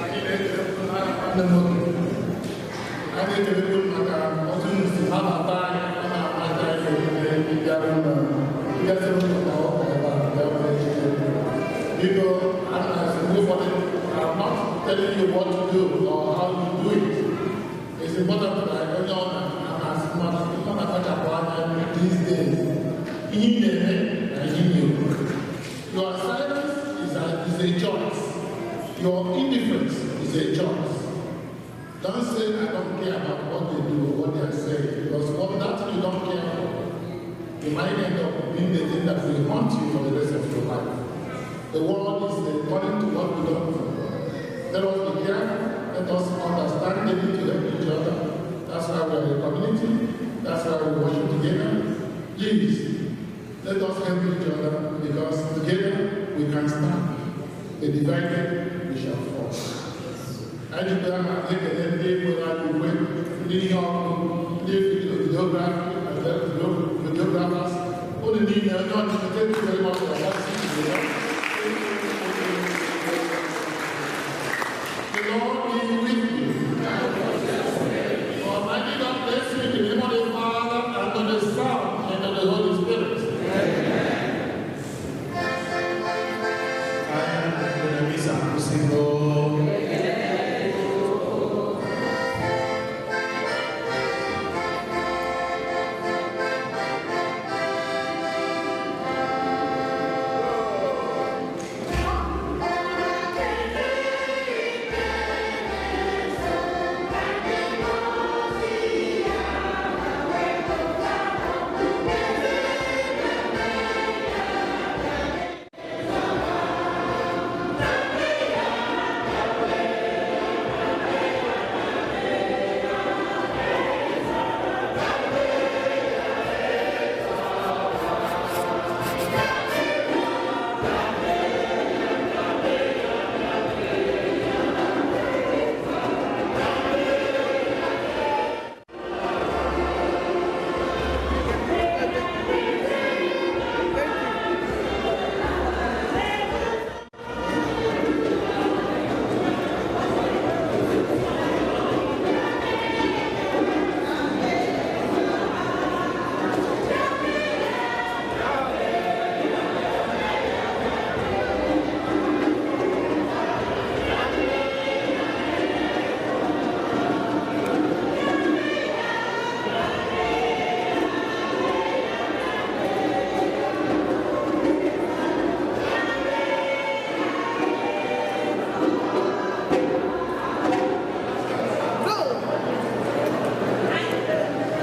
Anyị na-ekele nwanne m nwoke. Anyị na-ekelekwa maka otu unu si nabata anyị. Ọ na-amasị anyị omume ịbịara ụlọ ịbịaziri ụlọ ka ọ ka ebe a bịa were Chineke. Biko, ana m asị mgbe ụfọdụ, I'm not telling you what to do or how to do it. It's important that onye ọ na-amasị mmadụ ọ na-akpachapụ anya these days. Ihe ị na-eme na ihe ị na-ekwu. Your silence is a choice. Your indifference is a choice. Don't say, "I don't care about what they do or what they are saying," because what that you don't care for, it might end up being the thing that will haunt you for the rest of your life. The world is according to what we don't know. Let us be careful. Let us understand the need to help each other. That's why we are a community. That's why we worship together. Please, let us help each other, because together we can stand. The divided, we shall fall. Anyị jikwa aha ekele ndị nwere aka ukwe, ndị ihe ọkụ, ndị videographers, unu niile, onye ọchịchị, thank you very much for watching.